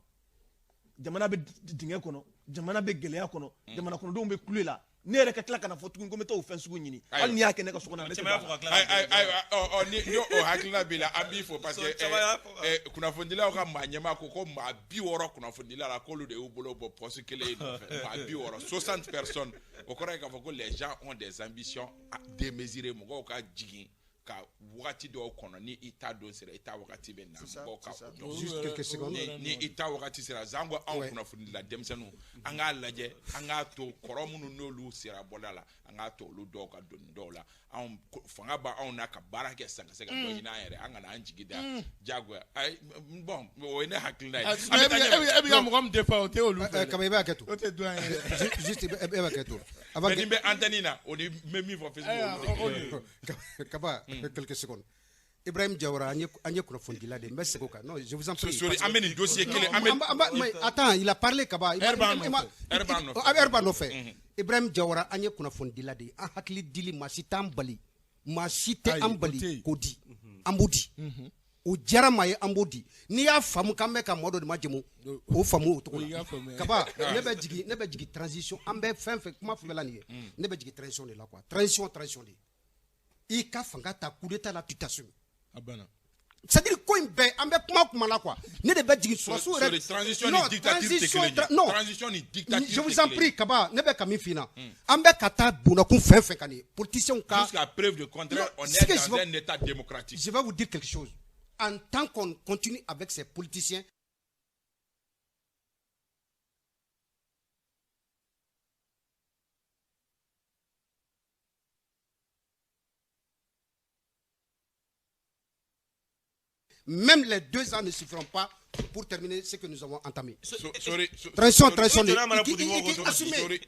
Jamana bɛ dingɛ kɔnɔ, jamana bɛ gɛlɛya kɔnɔ, jamana kɔnɔdenw bɛ kule la, ne yɛrɛ ka tila ka na fɔ tuguni ko n bɛ taa o fɛn sugu ɲini, hali n'i y'a kɛ ne ka so kɔnɔ, ne tɛ Caman y'a bɔ a fɔ la. ka tila. Ayi ayi ayi, ɔ ɔ ni o hakilina b'i la, an b'i fo, parce que Caman y'a fɔ. Kunnafonidilaw ka maa ɲɛmaa ko maa 60 kunnafonidila la, k'olu de y'u bolo bɔ poste kelen in nɔfɛ, maa 60, 60 personnes. O kɔrɔ ye k'a fɔ ko les gens ont des ambitions démesurées. Mɔgɔw ka jigin Ka wagati dɔw kɔnɔ, ni i ta don sera, i ta wagati bɛ na, mɔgɔw ka o dɔn. Juste quelques secondes. Ni i ta wagati sera, zango anw kunnafonidila denmisɛnninw, an k'a lajɛ, an k'a to kɔrɔ minnu n'olu sera bɔda la, an k'a to olu dɔw ka don dɔw la. Anw fanga b'anw na ka baara kɛ sisan ka se ka dɔ ɲini an yɛrɛ, an kana an jigi da diyagoya. Ayi, bon, o ye ne hakilina ye. E bɛ ka mɔgɔ min défend, o tɛ olu fɛ. Kaba, i b'a kɛ to. O tɛ doyen ye dɛ. Juste, i b'a kɛ to. Mais ni bɛ antenne na, o ni n bɛ min fɔ Facebook, olu tɛ kelen ye. Kaba, quelques secondes. Ibrahim Diawara, an ye kunnafonidila de ye, n bɛ segin o kan. Non, je vous en prie. Sorry, an bɛ nin dossier kelen, an bɛ Mais attends, il a parlé, Kaba. Heure b'an nɔfɛ. Heure b'an nɔfɛ. Heure b'an nɔfɛ. Ibrahim Diawara, an ye kunnafonidila de ye. An hakili dili, maa si t'an bali. Maa si tɛ an bali k'o di. An b'o di. O diyara maa ye, an b'o di. N'i y'a faamu k'an bɛ ka maa dɔ de majamu, o faamu o cogo la. Kaba, ne bɛ jigin transition, an bɛ fɛn fɛn kuma fɛn fɛn la nin ye. Ne bɛ jigin transition de la quoi. Transition, transition de. I ka fanga ta coup d'état la, tu t'assumes. A banna. C'est-à-dire ko in bɛɛ, an bɛ kuma kuma la quoi. Ne de bɛ jigin sɔrɔsiw yɛrɛ. Transition ni dictature tɛ kelen ye. Non. Transition ni dictature. Je vous en prie, Kaba, ne bɛ ka min f'i ɲɛna. An bɛ ka taa bondakun fɛn fɛn kan nin ye. Politiciens ka. Jusqu'à preuve de contraire, on est dans un état démocratique. Je vais vous dire quelque chose. En tant qu'on continue avec ces politiciens, même les 2 ans ne suffiront pas pour terminer ce que nous avons entamé. Sorry, transition, transition. Assumer.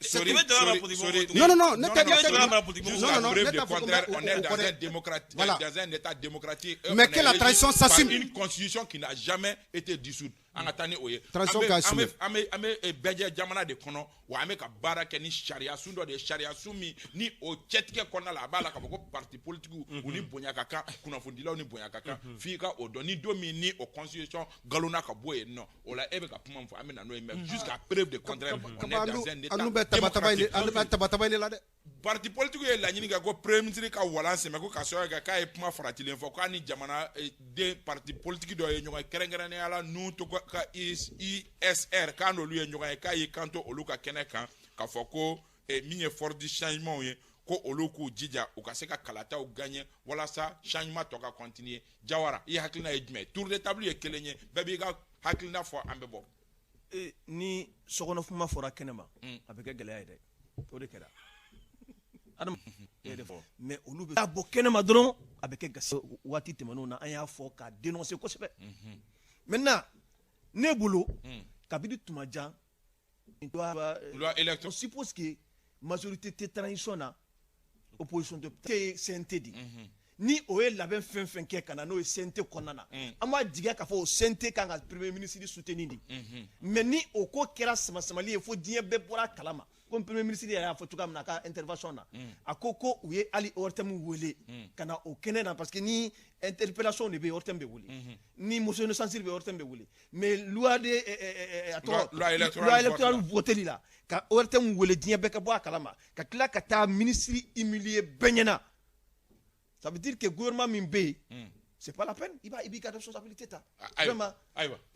Non, non, non. Non, non, non. De contraire, on est dans un démocratique, dans un état démocratique. Mais que la transition s'assume. Une constitution qui n'a jamais été dissoute. An ka taa ni o ye. Transition ka assumer. An bɛ bɛɛ jamana de kɔnɔ wa, an bɛ ka baara kɛ ni sariya sun dɔ de ye, sariya sun min ni o cɛtigɛ kɔnɔna la, a b'a la k'a fɔ ko parti politique u ni bonya ka kan, kunnafonidilaw ni bonya ka kan, f'i ka o dɔn. Ni don min ni o constitution galonna ka bɔ yen nɔ, o la e bɛ ka kuma min fɔ, an bɛ na n'o ye. Mais jusqu'à preuve de contraire, on est dans un état démocratique. An bɛ tabataba in de la dɛ. Parti politique ye laɲini kɛ ko premier ministre ka walan sɛmɛ, ko ka sababu kɛ k'a ye kuma faratilen fɔ, k'a ni jamana den parti politique dɔ ye ɲɔgɔn ye, kɛrɛnkɛrɛnnenya la nu tɔgɔ ka ISR, k'a n'olu ye ɲɔgɔn ye, k'a y'i kanto olu ka kɛnɛ kan k'a fɔ ko min ye force du changement ye, ko olu k'u jija u ka se ka kalataw gagner walasa changement tɔ ka continuer. Jawara, i hakilina ye jumɛn ye? Tour de table ye kelen ye, bɛɛ b'i ka hakilina fɔ, an bɛ bɔ. Ni sokɔnɔ kuma fɔra kɛnɛ ma, a bɛ kɛ gɛlɛya ye dɛ. O de kɛra adama yɛrɛ, mais olu bɛ bɔ kɛnɛma dɔrɔn, a bɛ kɛ gasi. Waati tɛmɛnenw na, an y'a fɔ k'a dénoncer kosɛbɛ. Maintenant, ne bolo, kabini tuma jan, loi électorale, on suppose que majorité tɛ transition na, opposition tɛ, CNT de ni o ye labɛn fɛn fɛn kɛ ka na n'o ye CNT kɔnɔna na, an b'a jigiya k'a fɔ o CNT kan ka premier ministre soutenir de. Mais ni o ko kɛra sama-samali ye fo diɲɛ bɛɛ bɔra a kalama, ko premier ministre yɛrɛ y'a fɔ cogoya min na a ka intervention na, a ko ko u ye hali ORTM wele ka na o kɛnɛ na, parce que ni interpellation de bɛ yen, ORTM bɛ wele, ni motion de censure bɛ yen, ORTM bɛ wele. Mais loi de a tɔgɔ loi électorale voteli la, ka ORTM wele, diɲɛ bɛɛ ka bɔ a kalama, ka tila ka taa ministre humilier bɛɛ ɲɛna, ça veut dire que gouvernement min bɛ yen, c'est pas la peine, i b'i ka responsabilité ta vraiment.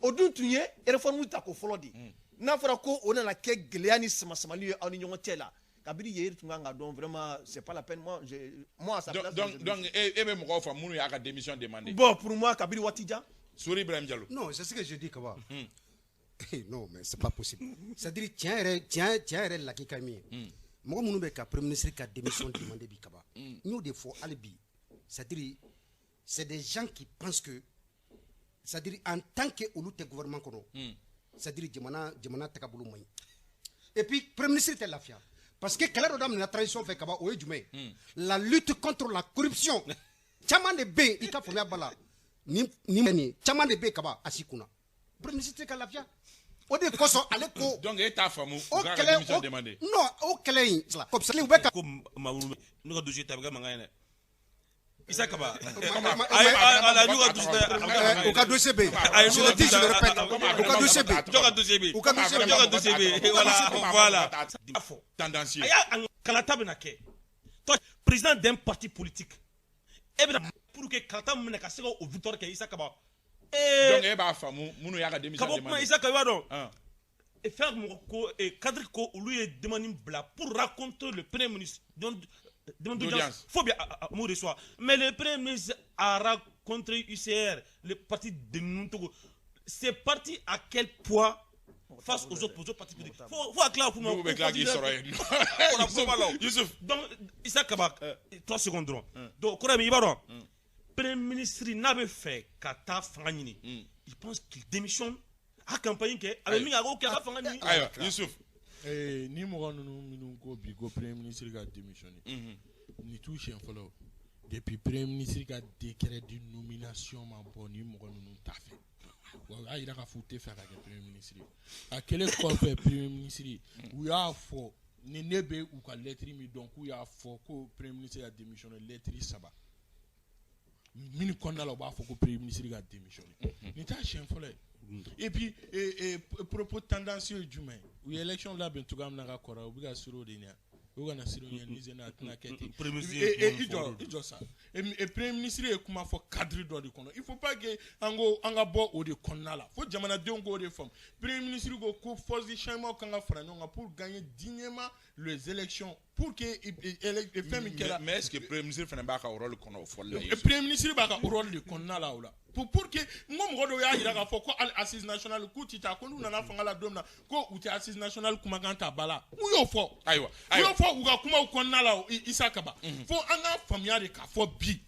O dun tun ye réforme ta ko fɔlɔ de ye. N'a fɔra ko o nana kɛ gɛlɛya ni sama-samali ye aw ni ɲɔgɔn cɛ la, kabini yen tun kan ka dɔn, vraiment c'est pas la peine. Moi, je, moi à sa place. Donc e bɛ mɔgɔw fɔ minnu y'a ka démission demander. Bon, pour moi, kabini waati jan. Sori Ibrahim Diallo. Non, c'est ce que je dis, Kaba. Non, mais c'est pas possible. C'est-à-dire tiɲɛ yɛrɛ, tiɲɛ yɛrɛ lakika ye min ye, mɔgɔ minnu bɛ ka premier ministre ka démission demander bi, Kaba, n y'o de fɔ hali bi, c'est-à-dire c'est des gens qui pensent que, c'est-à-dire en tant que olu tɛ gouvernement kɔnɔ, c'est-à-dire jamana tagabolo man ɲi. Et puis premier ministre tɛ lafiya parce que kɛlɛ dɔ daminɛna transition fɛ, Kaba, o ye jumɛn ye? La lutte contre la corruption. Caman de bɛ yen, i ka faamuya b'a la, ni caman de bɛ yen, Kaba, a si kunna, premier ministre tɛ ka lafiya. O de kosɔn ale ko. Donc e t'a faamu. O kɛlɛ o, non, o kɛlɛ in comme ça u bɛ ka. Ko maa minnu n'u ka dossier ta, a bɛ kɛ mankan ye dɛ. Isa Kaba, ayi, n'u ka dossier ta, a bɛ kɛ mankan ye. U ka dossier bɛ yen, je le dis, je le répète, u ka dossier bɛ yen. Jɔn ka dossier bɛ yen? U ka dossier bɛ yen. Jɔn ka dossier bɛ yen? Voilà. A fɔ. Tendancieux. A y'a kalata bɛna kɛ. Toi, président d'un parti politique, e bɛna pour que kalata min bɛna ka se ka o victoire kɛ, Isa Kaba. Donc e b'a faamu minnu y'a ka démission Kaba demander. Kuma Isa Kaba, i b'a dɔn. Fɛn mɔgɔ ko cadre ko olu ye demande bila pour rencontrer le premier ministre, donc Demande d'audience. Faut bien m'o reçoit. Mais le premier ministre a rencontré UCR, le parti de Nuntogo. C'est parti à quel poids face aux autres partis politiques? Faut clair pour moi. N'u bɛ tila k'i sɔrɔ yen. Yusuf. Donc Issa Kaba, 3 secondes dɔrɔn. Donc kɔrɔ min, i b'a dɔn, premier ministre n'a bɛ fɛ ka taa fanga ɲini, il pense qu'il démissionne, a campagne kɛ, a bɛ min kɛ, a k'o kɛ, a ka fanga ɲini. Ayiwa, Yusuf. Ni mɔgɔ ninnu minnu ko bi ko premier ministre ka démissionner, nin t'u siɲɛ fɔlɔ o. Depuis premier ministre ka décret de nomination ma bɔ, ni mɔgɔ ninnu t'a fɛ wa, u y'a yira k'a fɔ u tɛ fɛ ka kɛ premier ministre ye. A kɛlen kɔfɛ premier ministre ye, u y'a fɔ ni ne bɛ u ka lettre min dɔn k'u y'a fɔ ko premier ministre ka démissionner, lettre saba minnu kɔnɔna la, u b'a fɔ ko premier ministre ka démissionner, nin t'a siɲɛ fɔlɔ ye. Et puis propos tendancieux ye jumɛn ye? U ye élection labɛn cogoya min na ka kɔrɔ, u bɛ ka siran o de ɲɛ, u kana siran o ɲɛ ni a tɛna kɛ ten. Premier ministre ye I kuma jɔ, fɔ. I jɔ sa. Et premier ministre ye kuma fɔ cadre dɔ de kɔnɔ. Il faut pas que an ko an ka bɔ o de kɔnɔna la, fo jamanadenw k'o de faamu. Premier ministre ko ko force de changement kan ka fara ɲɔgɔn kan pour gagner dignement les élections, pour que fɛn min kɛra. Mais est ce que premier ministre fana b'a ka rôle kɔnɔ o fɔli la? Et Yusuf? Premier ministre b'a ka rôle de kɔnɔna la o la pour que n ko mɔgɔ dɔw y'a jira k'a fɔ ko hali assise nationale k'u ti taa, ko n'u nana fanga la don min na, ko u tɛ assise nationale kumakan ta ba la. U y'o fɔ. Ayiwa. U Ayiwa. y'o fɔ u ka kumaw kɔnɔna la o, Issa Kaba. Fo an k'a faamuya de k'a fɔ bi,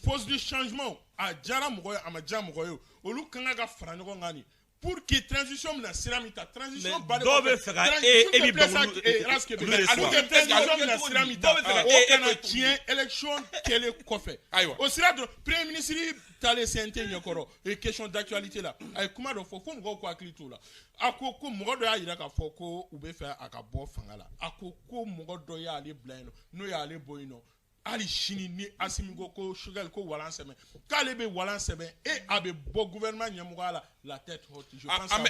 force de changement, a diyara mɔgɔ ye, a ma diya mɔgɔ ye o, olu kan ka fara ɲɔgɔn kan de pour que transition bɛna sira min ta, transition Mais ba dɔw bɛ fɛ ka e b'i ban olu de pour que transition bɛna sira min ta, Dɔw bɛ fɛ ka o e kana e tiɲɛ élection kɛlen kɔfɛ. Ayiwa. O sira dɔrɔn, premier ministre taalen CNT ɲɛkɔrɔ et question d'actualité la, a ye kuma dɔ fɔ fo mɔgɔw k'u hakili t'o la. A ko ko mɔgɔ dɔ y'a jira k'a fɔ ko u bɛ fɛ a ka bɔ fanga la. A ko ko mɔgɔ dɔ y'ale bila yen nɔ, n'o y'ale bɔ yen nɔ, hali sini ni Asimi ko ko Choguel ko walan sɛbɛn, k'ale bɛ walan sɛbɛn et a bɛ bɔ gouvernement ɲɛmɔgɔya la la tête haute. Je pense An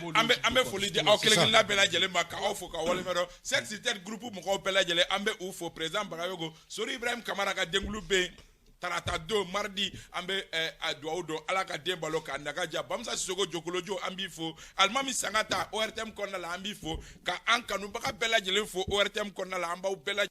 bɛ foli di aw kelen kelenna bɛɛ lajɛlen ma, ka aw fo ka waleɲuman dɔn. Sept Cité groupe mɔgɔw bɛɛ lajɛlen, an bɛ u fo. Président Bagayogo Sori Ibrahim Kamara ka denkulu bɛ yen tarata don, mardi, an bɛ a dugawu don, Ala ka den balo k'a naga diya. Bamusa Sisoko Jokolojo, an b'i fo. Alimami Sangata, ORTM kɔnɔna la, an b'i fo, ka an kanubaga bɛɛ lajɛlen fo ORTM kɔnɔna la. An b'aw bɛɛ lajɛlen